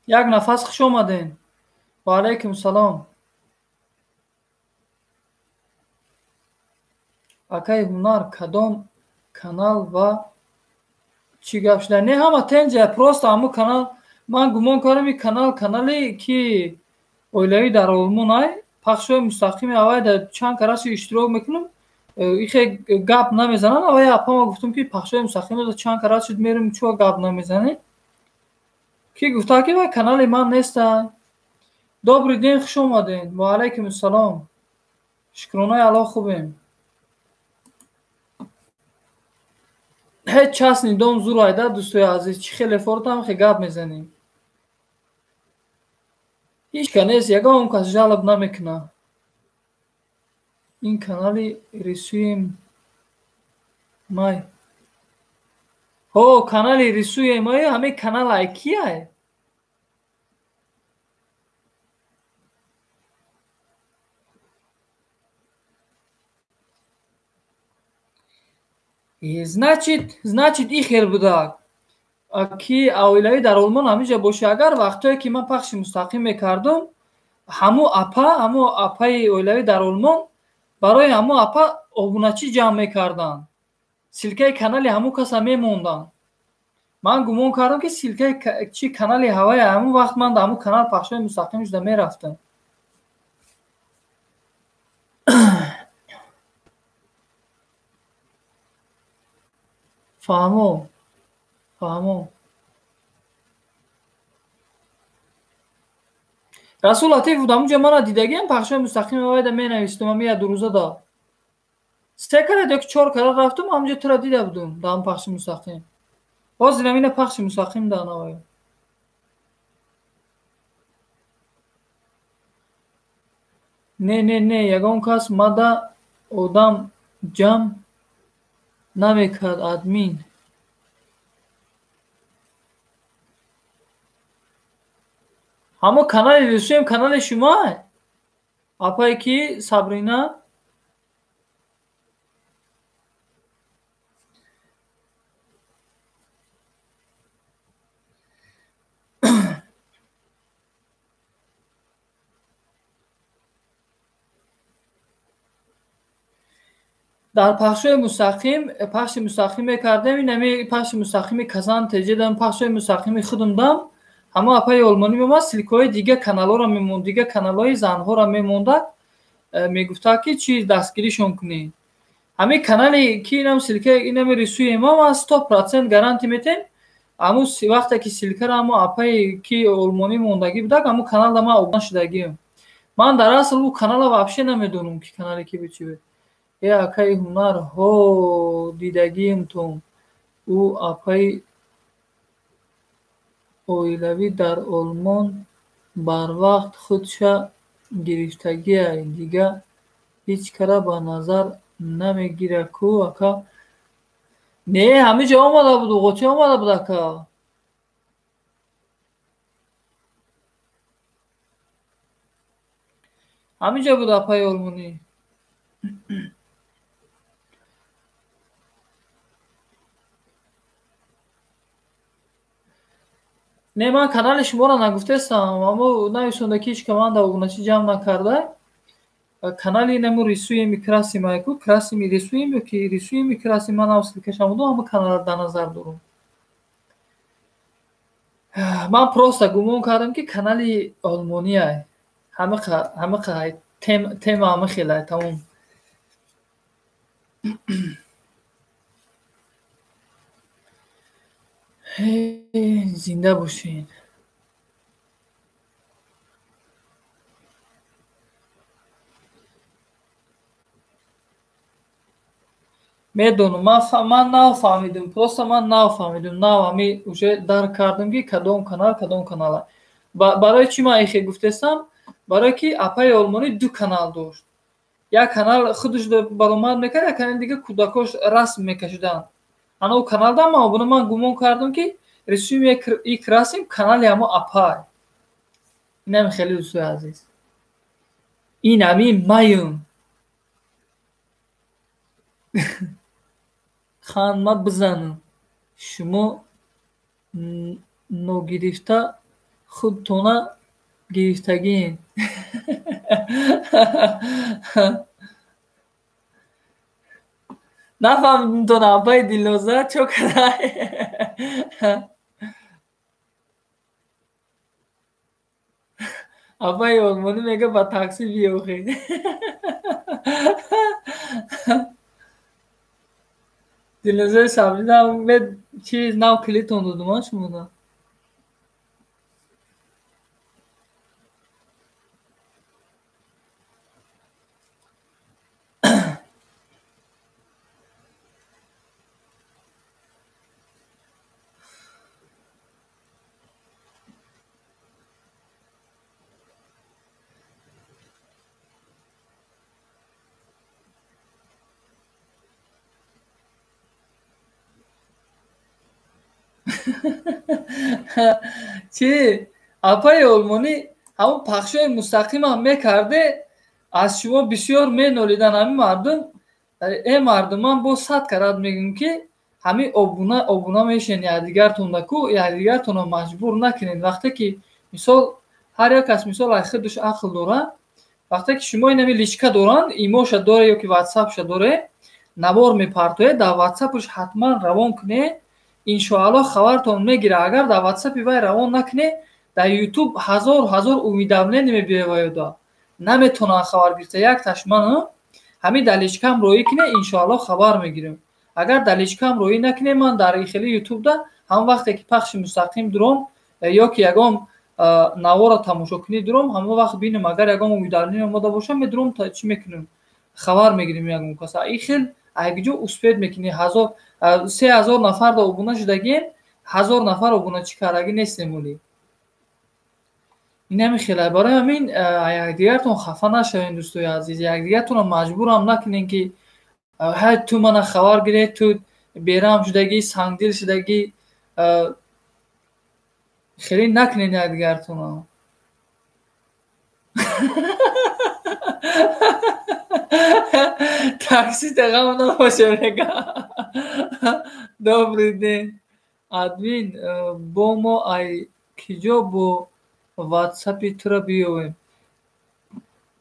Speaker 1: Як нафас, хуш омаден. Ва алайкум салом. Акаи Ҳунар, кадом канал ва чӣ гап шуда? Не, ҳама тенҷа, просто ҳамун канал, ман гумон кардам, ин канал канале ки оилавӣ дар Олмон ай, пахшҳои мустақими аввай дар чанд караши иштирок мекунам, ихе гап намезанам. Аввай апама гуфтам, ки пахшҳои мустақим чанд караш шуд мерем, чӯ гап намезанем? Ки гуфта, ки вай канали ман неста. Добрый день, хуш омаден. Ва алайкум ассалом. Шукронаи Аллоҳ, хубем. Ҳеҷ частный дом зур айда, дӯстои азиз, чӣ хеле форотам хе гап мезанем. Ҳеҷ ка нест, ягон кас жалоб намекунад. Ин канали Рисуем май. Ҳо, канали Рисуем май, ҳамин канал ай кияй? Значит, и хел буда, ки оилавӣ дар Олмон ҳамиҷа боша. Агар вақтое ки ман пахши мустақим мекардам, ҳамун апа, ҳамун апаи оилавӣ дар Олмон, барои ҳамун апа обуначӣ ҷамъ мекарданд, ссылкаи канали ҳамун каса мемонданд. Ман гумон кардам, ки ссылка и чи канали ҳавая. Ҳамун вақт ман дар ҳамун канал пахшҳои мустақим шуда мерафтам. Фаҳмо, фаҳмо. Расул Латифов ҳамунҷа мана дидагиам, пахшҳои мустақими вайда менавистум. Ами як ду рӯза да се карат ёки чор карат рафтум, ҳамунҷа тура дида будум дар ҳамун пахши мустақим. Ҳозир ҳамина пахши мустақим да наваю. Не, не, не, ягон кас мада одам ҷамъ намекард, админ. Ҳамо канали Русиям канали шумо, апае ки Сабрина. Дар пахшҳои мустақим пахши мустақим мекардем. Инами пахши мустақими Казан теҷедам, пахшҳои мустақими худум дам. Ҳамо апаи олмонӣ меомад, ссылка ҳои дига каналҳоро мемонд, дига каналҳои занҳоро мемондад, мегуфтад, ки чи дастгиришон кунед. Ҳамин канале ки инам ссылка инами рисуи ма, ман 100% гарантӣ метем. Ҳамун вақте ки ссылка ро ҳамо апае ки олмонӣ мондагӣ будак, ҳамун каналда ман обуна шудагиам. Ман дар асл ӯ канала вообще намедонам, ки канале ки буд, чи буд. Э, акаи ҳунар, ҳо, дидагиамтон. Ӯ апаи оилавӣ дар Олмон барвақт худша гирифтагиай, дига ҳеҷ кара ба назар намегира ку, ака. Не, ҳамиҷо омада буд, уғоча омада буд, ака. Ҳамиҷо буд апаи олмонӣ. Не, ман канали шуморо нагуфтестам, аммо нависонда, ки ҳеҷ команда обуначӣ ҷамъ накарда. Канали инаму рисуем и красим айку, красим и рисуем ё ки рисуем и красим, ман ав ссылка шам буду, ҳама каналро дар назар дорам. Ман просто гумон кардам, ки канали олмониай. Ҳамақа тема ҳама хелай, тамом. Зинда бошед. Медонам, ман нав фаҳмидум, просто ман нав фаҳмидум, нав ҳами уже дарк кардам, ки кадом канал кадом канала. Барои чӣ ман ихе гуфтестам? Барое ки апаи олмонӣ ду канал дошт. Як канал худаш баромад мекард, як канали дига кӯдакош расм мекашиданд. Ана ӯ каналда ман обуна, ман гумон кардам, ки рисуем и красим канали ҳамо апай. Инами хеле, дӯстои азиз. Ин ҳами маюм. Ханд ма бизанам. Шумо ногирифта худтона гирифтагиен. Нафаҳмидам, апаи Дилноза чо кардай? Апаи олмонӣ мега, ба таксӣ биёхед. Дилнозаи Сабрина, чиз нав клитон додум а шумода. Чи апаи олмонӣ ҳамон пахшҳои мустақимам мекарде, аз шумо бисёр менолидан ҳамин мардум. Э, мардум, ман боз сад карат мегӯям, ки ҳамин обуна обуна мешен якдигартонда ку, якдигартонро маҷбур накунед. Вақте ки мисол ҳар як кас мисол аз худаш ақл дорад, вақте ки шумо инами личка доранд, имоша доре ё ки ватсапша доре, навор мепартоед, дар ватсапаш ҳатман равон кунед. Иншоаллоҳ хабартон мегира. Агар дар ватсапи вай равон накунед, дар ютуб ҳазор ҳазор уведомление мебиёяд ваёда. Наметавонанд хабар гирифта. Як ташман ҳамин дар личкам роӣ кунед, иншоаллоҳ хабар мегирем. Агар дар личкам роӣ накунед, ман дар хели ютубда ҳам вақте ки пахши мустақим дуром ё ки ягон навора тамошо кунӣ дуром, ҳамон вақт бинам, агар ягон уведомление омода боша, медуром чӣ мекунем, хабар мегирем ягон каса. Ин хел айгиҷо успед мекунӣ. 3000 нафар да обуна шудагием, 1000 нафар обуначӣ кардагӣ нестем оли. Инами хелай. Барои ҳамин якдигартон хафа нашавем, дӯстои азиз. Якдигартонро маҷбурам накунем, ки ҳай ту мана хабар гиред, ту бераҳм шудагӣ, сангдил шудагӣ. Хеле накунед якдигартонро. Таксист ғам набоша, мега. Добрый день. Админ, бо мо ай киҷо бо ватсапи туро биёвем?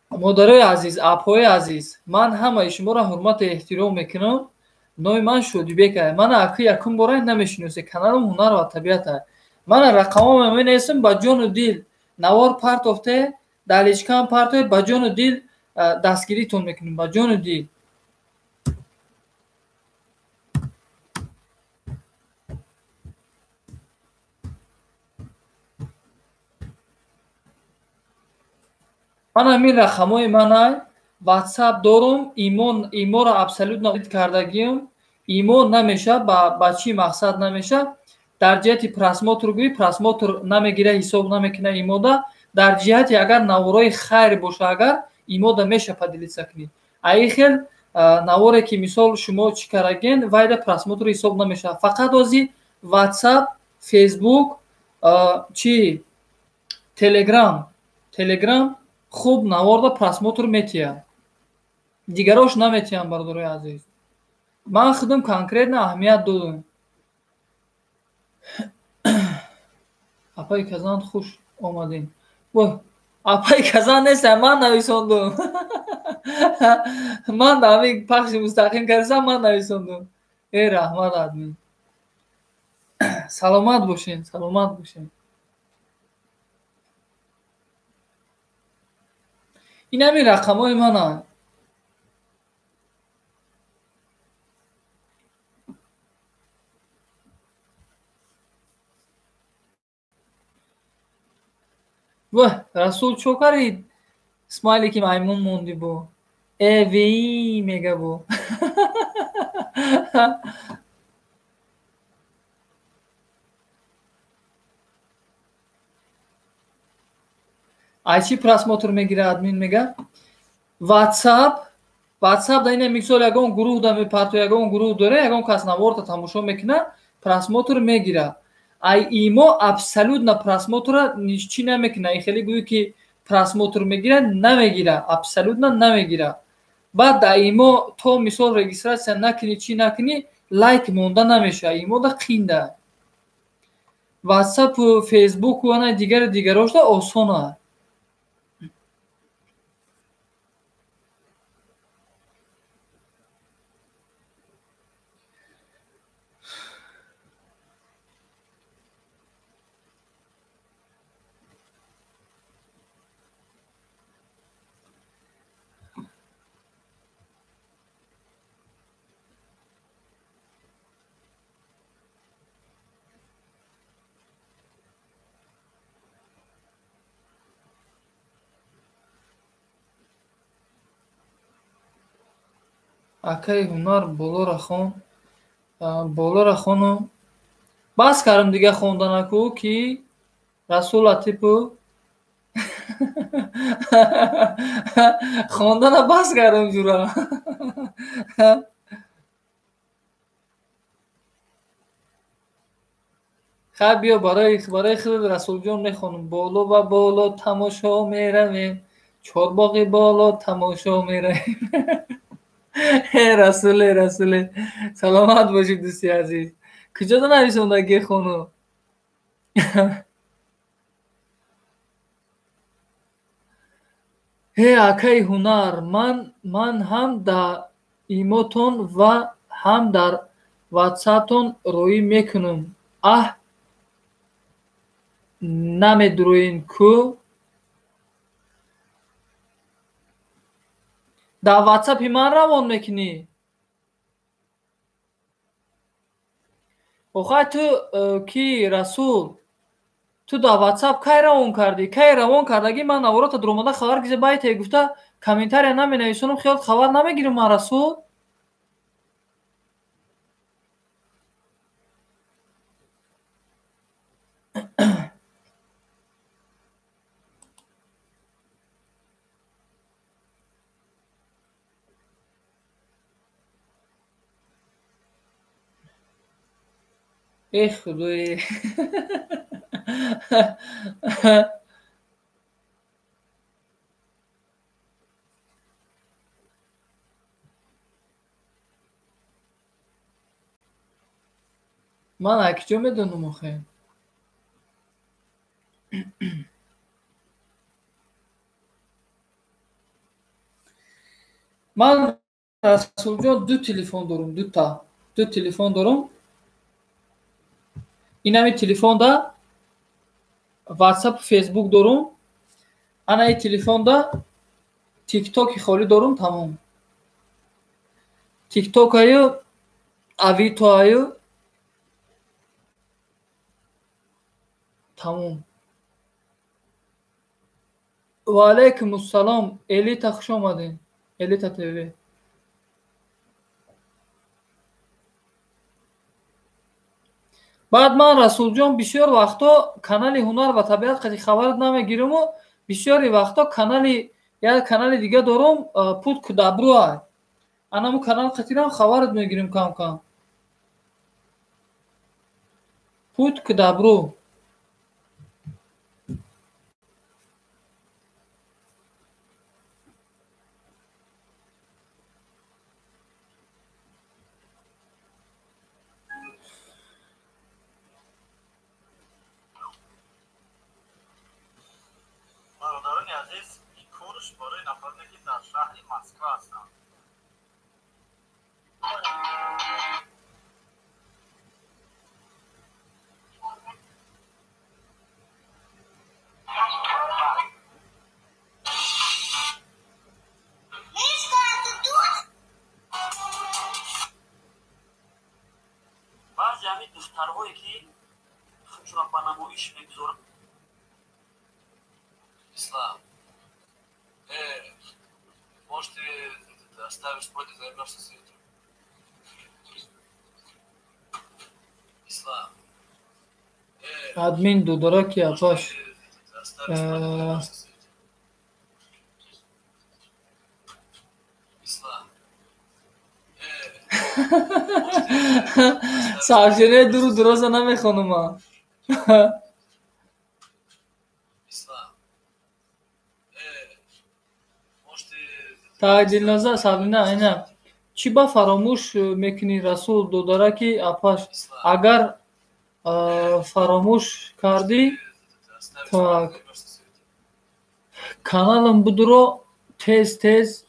Speaker 1: Модарои азиз, апҳои азиз, ман ҳамаи шуморо ҳурмату эҳтиром мекунам. Номи ман Шодибек ай. Мана аки якум бора намешиносед. Каналам Ҳунар ва табиат ай. Мана рақамҳоро менависам ба ҷону дил. Навор партофте, дар личкам партофте, ба ҷону дил дастгиритон мекунем, ба ҷону дил. Ман ҳамин рақамҳои ман ай. WhatsApp дорум, иморо абсолютно кардагиам. Имо намеша, ба чӣ мақсад намеша? Дар ҷиҳати просмотр гӯӣ, просмотр намегира, ҳисоб намекуна имода. Дар ҷиҳати агар наворои хайр боша, агар имода меша поделиться кунӣ. Аи хел наворе ки мисол шумо чӣ кардаген, вайда просмотр ҳисоб намешавад. Фақат ози WhatsApp, Facebook, чӣ Telegram, Telegram хуб наворда просмотр метиҳад. Дигарош наметиҳанд, бародарои азиз. Ман худам конкретно аҳамият додам. Апаи Казан, хуш омадем. Вой, апаи Казан нестам, ман нависондум. Ман дар ҳамин пахши мустақим кардам, ман нависондум. Э, раҳмат, админ. Саломат бошен, саломат бошен. Ин ҳамин рақамҳои мананд. Воҳ, Расул, чо карди? Смайлики маймун монди бо. Э, вии мега бо. Ай чӣ просмотр мегира, админ мега? WhatsApp, WhatsApp да ина мисол ягон гурӯҳ да мепарто, ягон гурӯҳ доре, ягон кас наворта тамошо мекуна, просмотр мегира. Ай имо абсолютно просмотра чӣ намекуна. Ин хеле гӯё ки просмотр мегира, намегира, абсолютно намегира. Баъд дар имо то мисол регистрация накунӣ, чӣ накунӣ, лайк монда намешавад. Имо да қинда. WhatsApp, Facebook ва ана дигари дигарошда осона. Акаи Ҳунар, болоро хон, болоро хону бас кардам дига хонданаку, ки Расул Латипу хондана бас кардам ҷура. Хай, биё, барои худат, Расулҷон, мехонам. Боло ба боло тамошо меравем, чорбоғи боло тамошо меравем. Э, Расуле, Расуле, саломат бошӣ, дӯсти азиз. Куҷода нависондагӣ хону? Э, акаи Ҳунар, ман ҳам дар имотон ва ҳам дар Ватсаптон роӣ мекунам. Аҳ, намедуроен ку? Дар ватсапи ман равон мекунӣ? Охай ту ки Расул, ту дар ватсап кай равон кардӣ? Кай равон кардагӣ ман наворота дуромада хабар гизе байте гуфта комментария наменависонам, хиёлат хабар намегирам ман Расул? Эх, худои. Ман аз куҷо медонам охе? Ман Расулҷон ду телефон дорам, дута. Ду телефон дорам. Инами телефонда WhatsApp, Facebook дорум. Ана ин телефонда TikTok-и холӣ дорум, тамом. TikTok-аю, Avito-аю тамом. Ва алайкум ассалом, Элита хуш омадед. Элита ТВ. Баъд ман Расулҷон бисёр вақтҳо канали ҳунар ва табиат қати хабарат намегираму бисёри вақтҳо канали як канали дига дорум, Пут Кудабруа. Анаму канал қатирам хабарат мегирем кам-кам. Пут Кудабру.
Speaker 2: Ислам. Может, ты оставишь спорт и займешься светом. Ислам.
Speaker 1: Админ дудораки апаш. Сообщение дуру дуроза намехонам ман. Так, Дилноза, Сабрина, ина. Чӣ ба фаромӯш мекунӣ Расул додараки апаш? Агар фаромӯш кардӣ, так, каналам будро тез-тез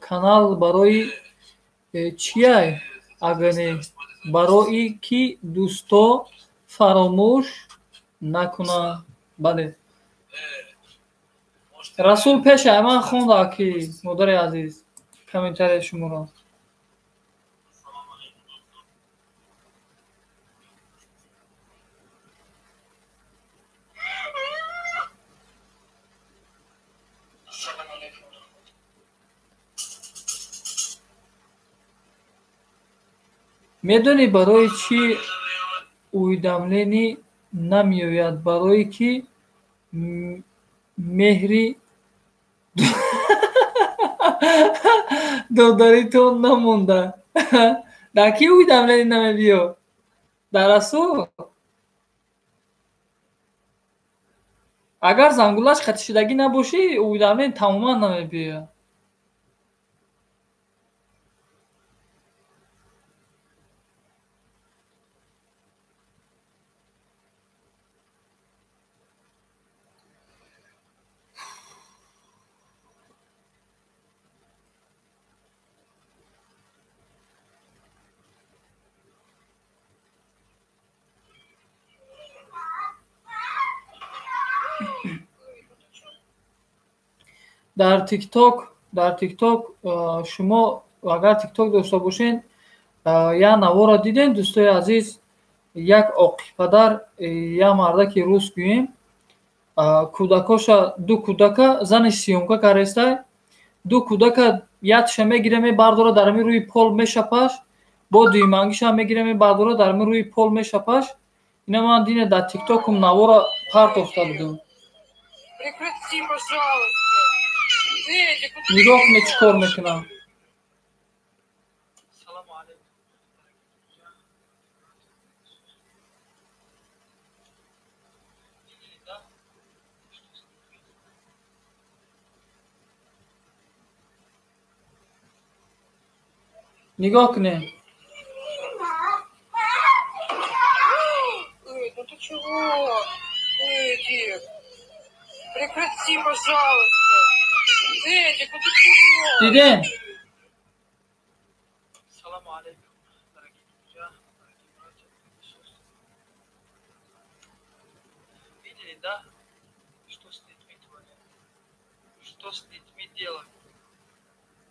Speaker 1: канал барои чияй? Агар не, барои ки дӯсто фаромӯш накунанд. Бале. Расул пешай ман хонда ки модари азиз комментарияи шуморо. Медонӣ барои чӣ уведомление намеояд? Барое ки меҳри додаритон намонда. Дар ки уведомление намебиёд? Дар Расул? Агар зангулаш қатишидагӣ набошӣ, уведомление тамоман намебиёяд. Дар ТикТок шумо агар ТикТок дошта бошед, як навора дидем, дӯстои азиз, як оқипадар, як мардаки рус гӯем, кӯдакоша, ду кӯдака, занаш съёмка карестай, ду кӯдака якша мегира мебардора дар ҳамин рӯи пол мешапаш, бо дуюмангиша мегира мебардора дар ҳамин рӯи пол мешапаш. Ина ман дине дар ТикТокум навора партофта будам.
Speaker 2: Прекрати, пожалуйста.
Speaker 1: Нигоҳ кунед чӣ кор мекунам. Нигоҳ кунед.
Speaker 2: Ну ты чего? Эдик, прекрати, пожалуйста. Эдик, ну ты чего?
Speaker 1: Дидем?
Speaker 2: Салам алейкум, дорогие друзья, дорогие братья и сестры. Видели, да, что с детьми творят? Что с детьми делают?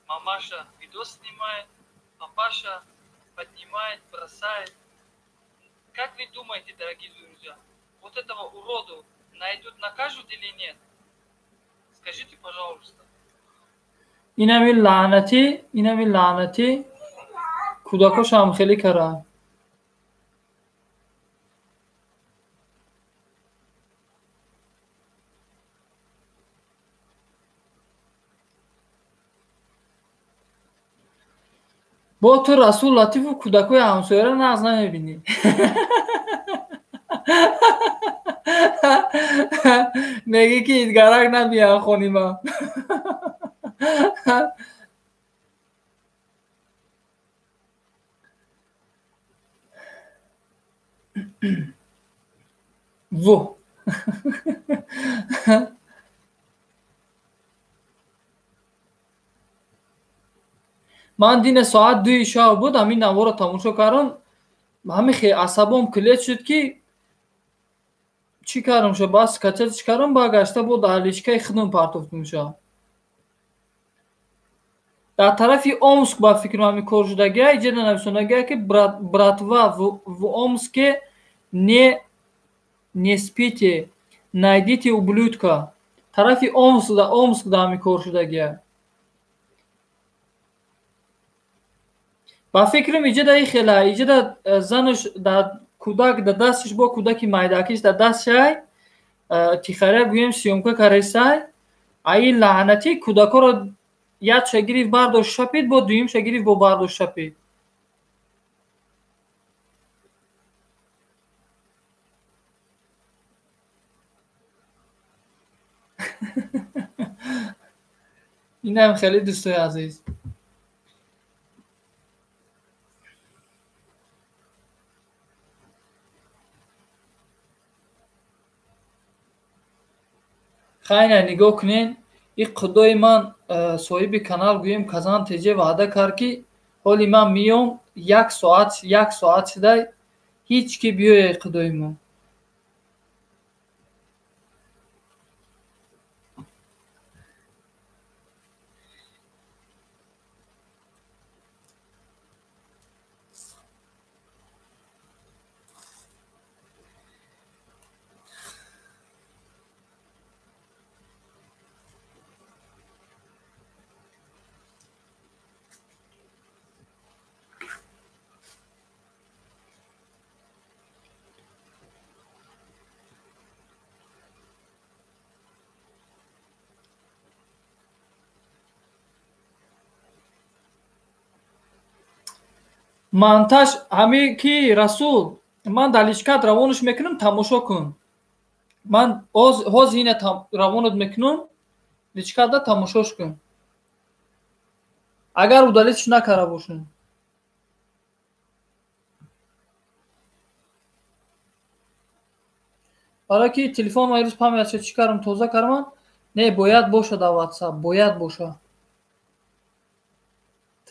Speaker 2: Мамаша видос снимает, папаша поднимает, бросает. Как вы думаете, дорогие друзья, вот этого уроду найдут, накажут или нет? Скажите, пожалуйста.
Speaker 1: Инами лаънатӣ кӯдакошам хеле кара. Бо ту Расул Латифу кӯдакои ҳамсояро нағз намебинӣ. Мегӣ ки идгарак набиян хонима. Во. Ман дине соат 2 шаб буд, ҳамин наворо тамошо кардам, ҳамин хе асабом клет шуд ки чӣ кардам ша, бас качатиш кардам, баргашта бо дар личкаи худам партофтум ша. Дар тарафи Омск ба фикрам ҳамин кор шудагия, иҷода нависондагия ки братва в Омске не спите, найдите ублюдка. Тарафи Омск да ҳамин кор шудагия. Ба фикрам иҷода и хела, иҷода занаш дар кӯдак дар дасташ бо кӯдаки майдакиш дар дастшай, тихаря гӯем съёмка каресай, аи лаънатӣ кӯдакоро якша гирифт бардошт шапид, бо дуюмша гирифт бо бардошт шапид. Инам хеле дӯстои азиз. Хайна нигоҳ кунед, и худои ман соҳиби канал гӯем Казан ТЖ ваъда кард ки ҳоли ман миём як соат шудай, ҳеҷ ки биёяй худои мо. Монтаж ҳами ки Расул, ман дар личкат равонаш мекунам, тамошо кун. Ман ҳозир ина равонат мекунам, личкатда тамошош кун. Агар удалитш накарда бошам. Барои ки телефон ма ирӯз память чӣ кардам, тоза кардам, не бояд боша дар WhatsApp, бояд боша.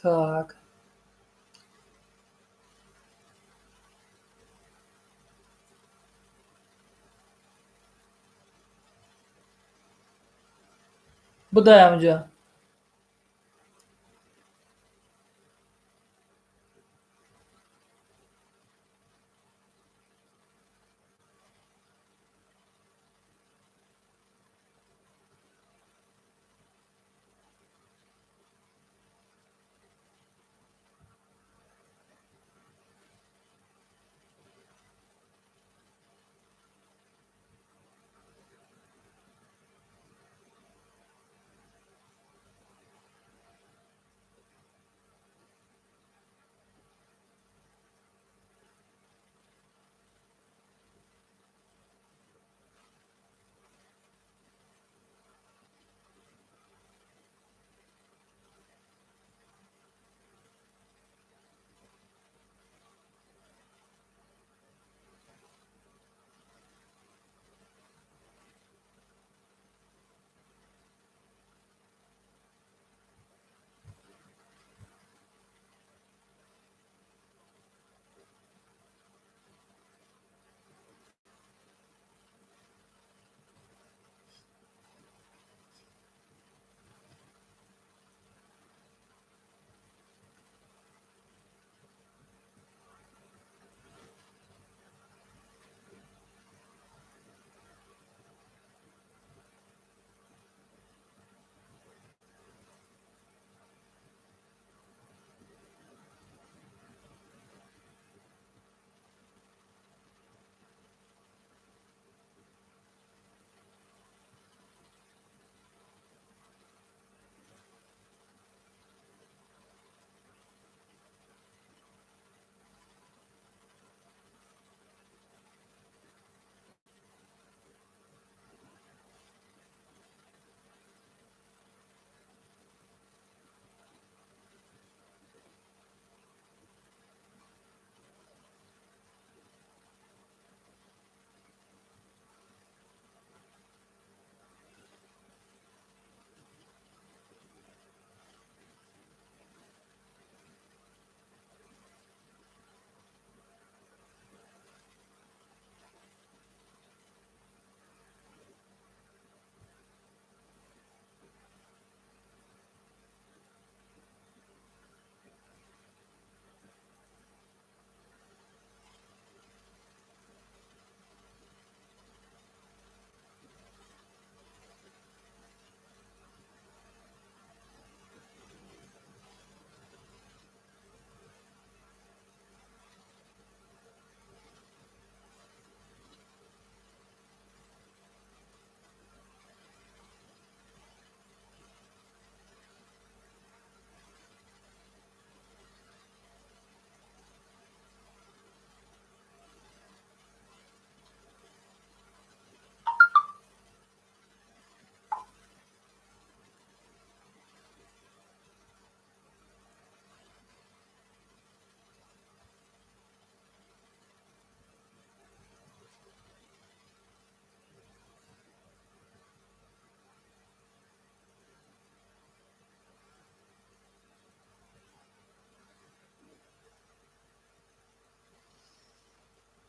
Speaker 1: Так. Будай ҳамҷа.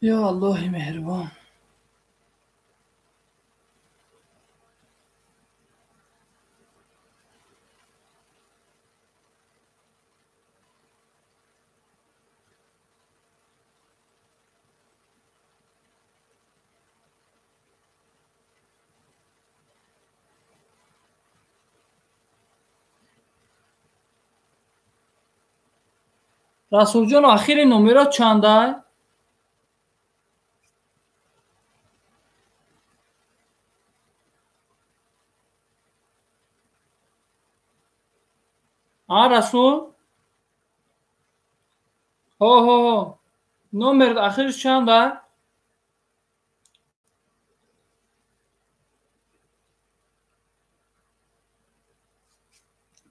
Speaker 1: Ё Аллоҳи меҳрубон. Расулҷон, охири номеро чандай? А, Расул? Ҳо, ҳо, ҳо. Номер охириш чандай?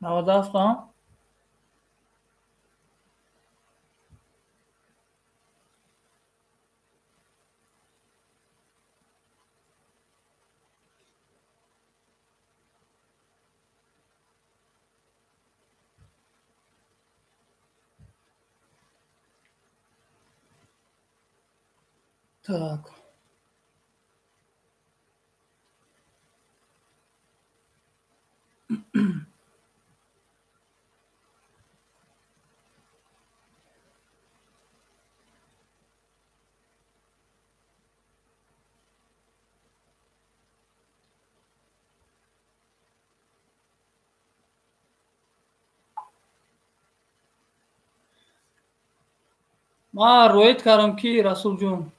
Speaker 1: 97, а? Так. Ман роид кардам ки Расулҷон.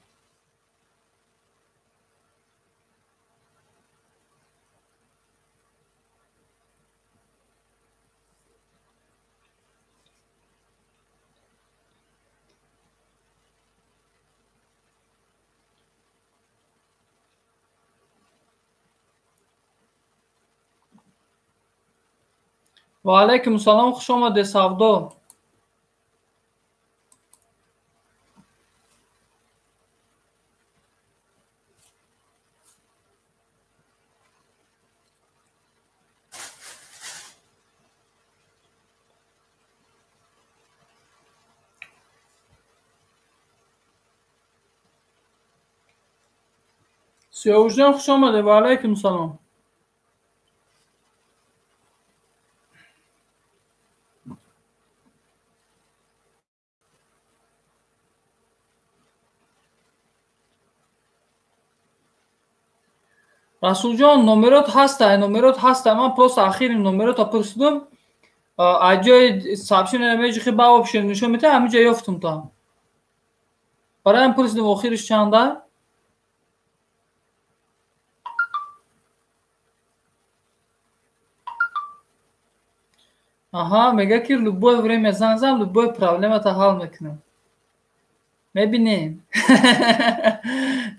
Speaker 1: Ва алайкум салом, хуш омадед, Савдо. Сиёвушҷон, хуш омадед. Ва алайкум салом. Расулҷон, номерот ҳастай, номерот ҳастай. Ман просто ахири номерота пурсидам. Аз ҷои сообщение меҷихи ба общем нишон метиҳад, ҳамин ҷо ёфтум та. Барои пурсидам охириш чанда? Аҳа, мегӯяд ки любое время занг зан, любое проблемата ҳал мекунам. Мебинем.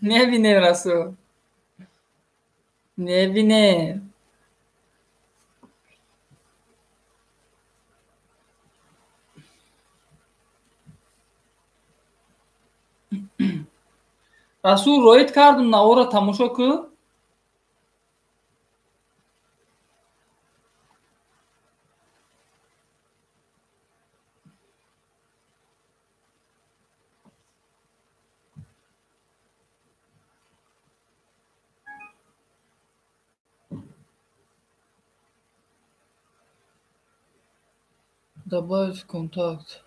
Speaker 1: Мебинем, Расул. Мебинем. Расул, роид кардам, навора тамошо кун. Добавить контакт.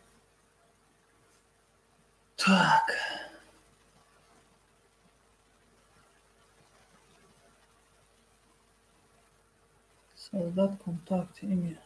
Speaker 1: Так. Создать контакт, имя.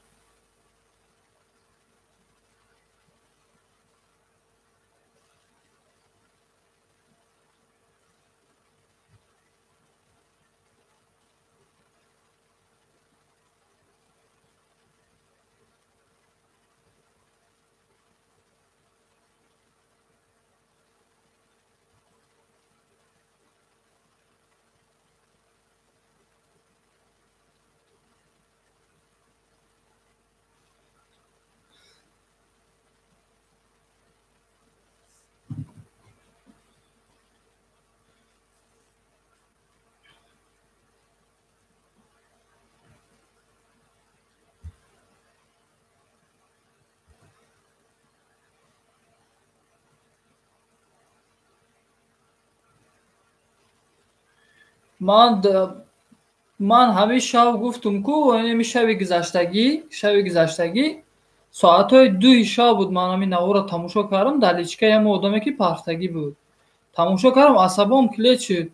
Speaker 1: Ман ҳамин шаб гуфтум ку, ҳамин шаби гузаштагӣ соатҳои 2 шаб буд, ман ҳамин наворро тамошо кардам, дар личкаи ҳамон одаме ки пархтагӣ буд. Тамошо кардам, асабом клет шуд.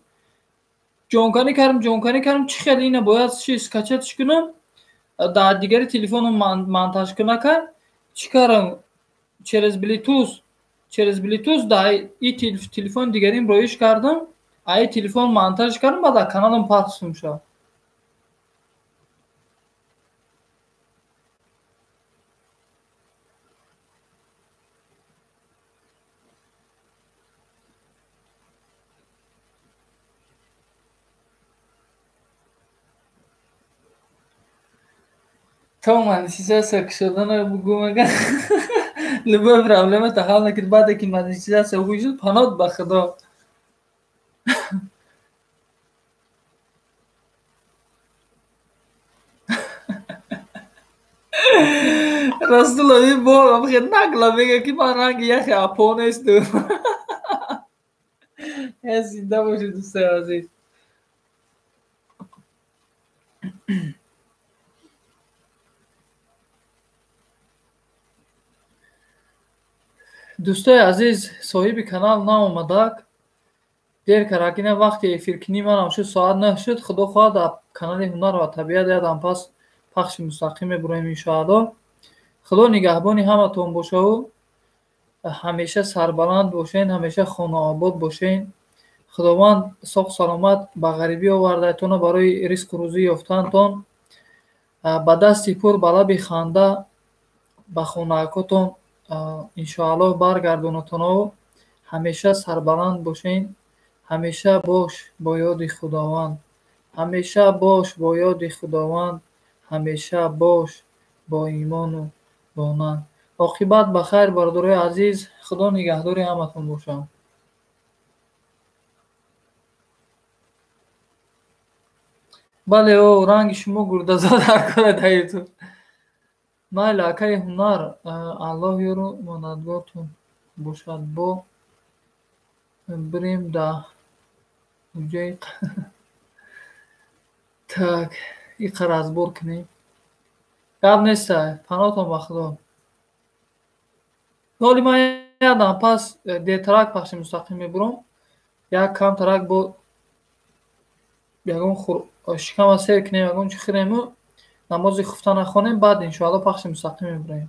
Speaker 1: Ҷонканӣ кардам, чӣ хел ина бояд чи скачатш кунам, дар дигари телефоном монтаж накард, чӣ кардам? Через Bluetooth дар и телефони дигарим роиш кардам. Ай телефон монтаж кардам, баъд аз каналам пахш шуд. То монетизация кушодана бугӯ мага любой проблемата ҳал накард, баъде ки монетизация ҳуй шуд, панод ба худо. Расулови бо хел нагла мега ки ман ранги яхе апо несту. Зинда бошед, дӯстои азиз. Дӯстои азиз, соҳиби канал наомадак. Дер каракина вақти эфиркунӣ манам шуд, соат 9 шуд. Худо хоҳад дар канали Ҳунар ва Табиат ядам пас пахши мустақим мебуроем иншоалло. Худо нигаҳбони ҳаматон бошаву Ҳамеша сарбаланд бошен, ҳамеша хонаобод бошен. Худованд соғ саломат ба ғарибӣ овардаатона барои ризқу рӯзӣ ёфтаантон. Ба дасти пур, ба лаби ханда ба хонаакотон иншоаллоҳ баргардонатоно. Ҳамеша сарбаланд бошен. Ҳамеша бош бо ёди Худованд, ҳамеша бош бо ёди Худованд, ҳамеша бош бо имону бо нанг. Оқибат ба хайр, бародарои азиз. Худо нигаҳдори ҳаматон бошад. Бале, о ранги шумо гурдаза дар кора дар Ютуб. Майли, акаи ҳунар, Аллоҳ ёру мададгортон бошад. Бо бирем да ҷои. Так, иқа разбор кунем. Гап нестай, паноҳтон ба Худо. Ҳоли ман ядам пас дертарак пахши мустақим мебурам. Як камтарак бо ягон шикама сер кунем, ягон чи хӯрему намози хуфта нахонем, баъд иншоалло пахши мустақим мебураем.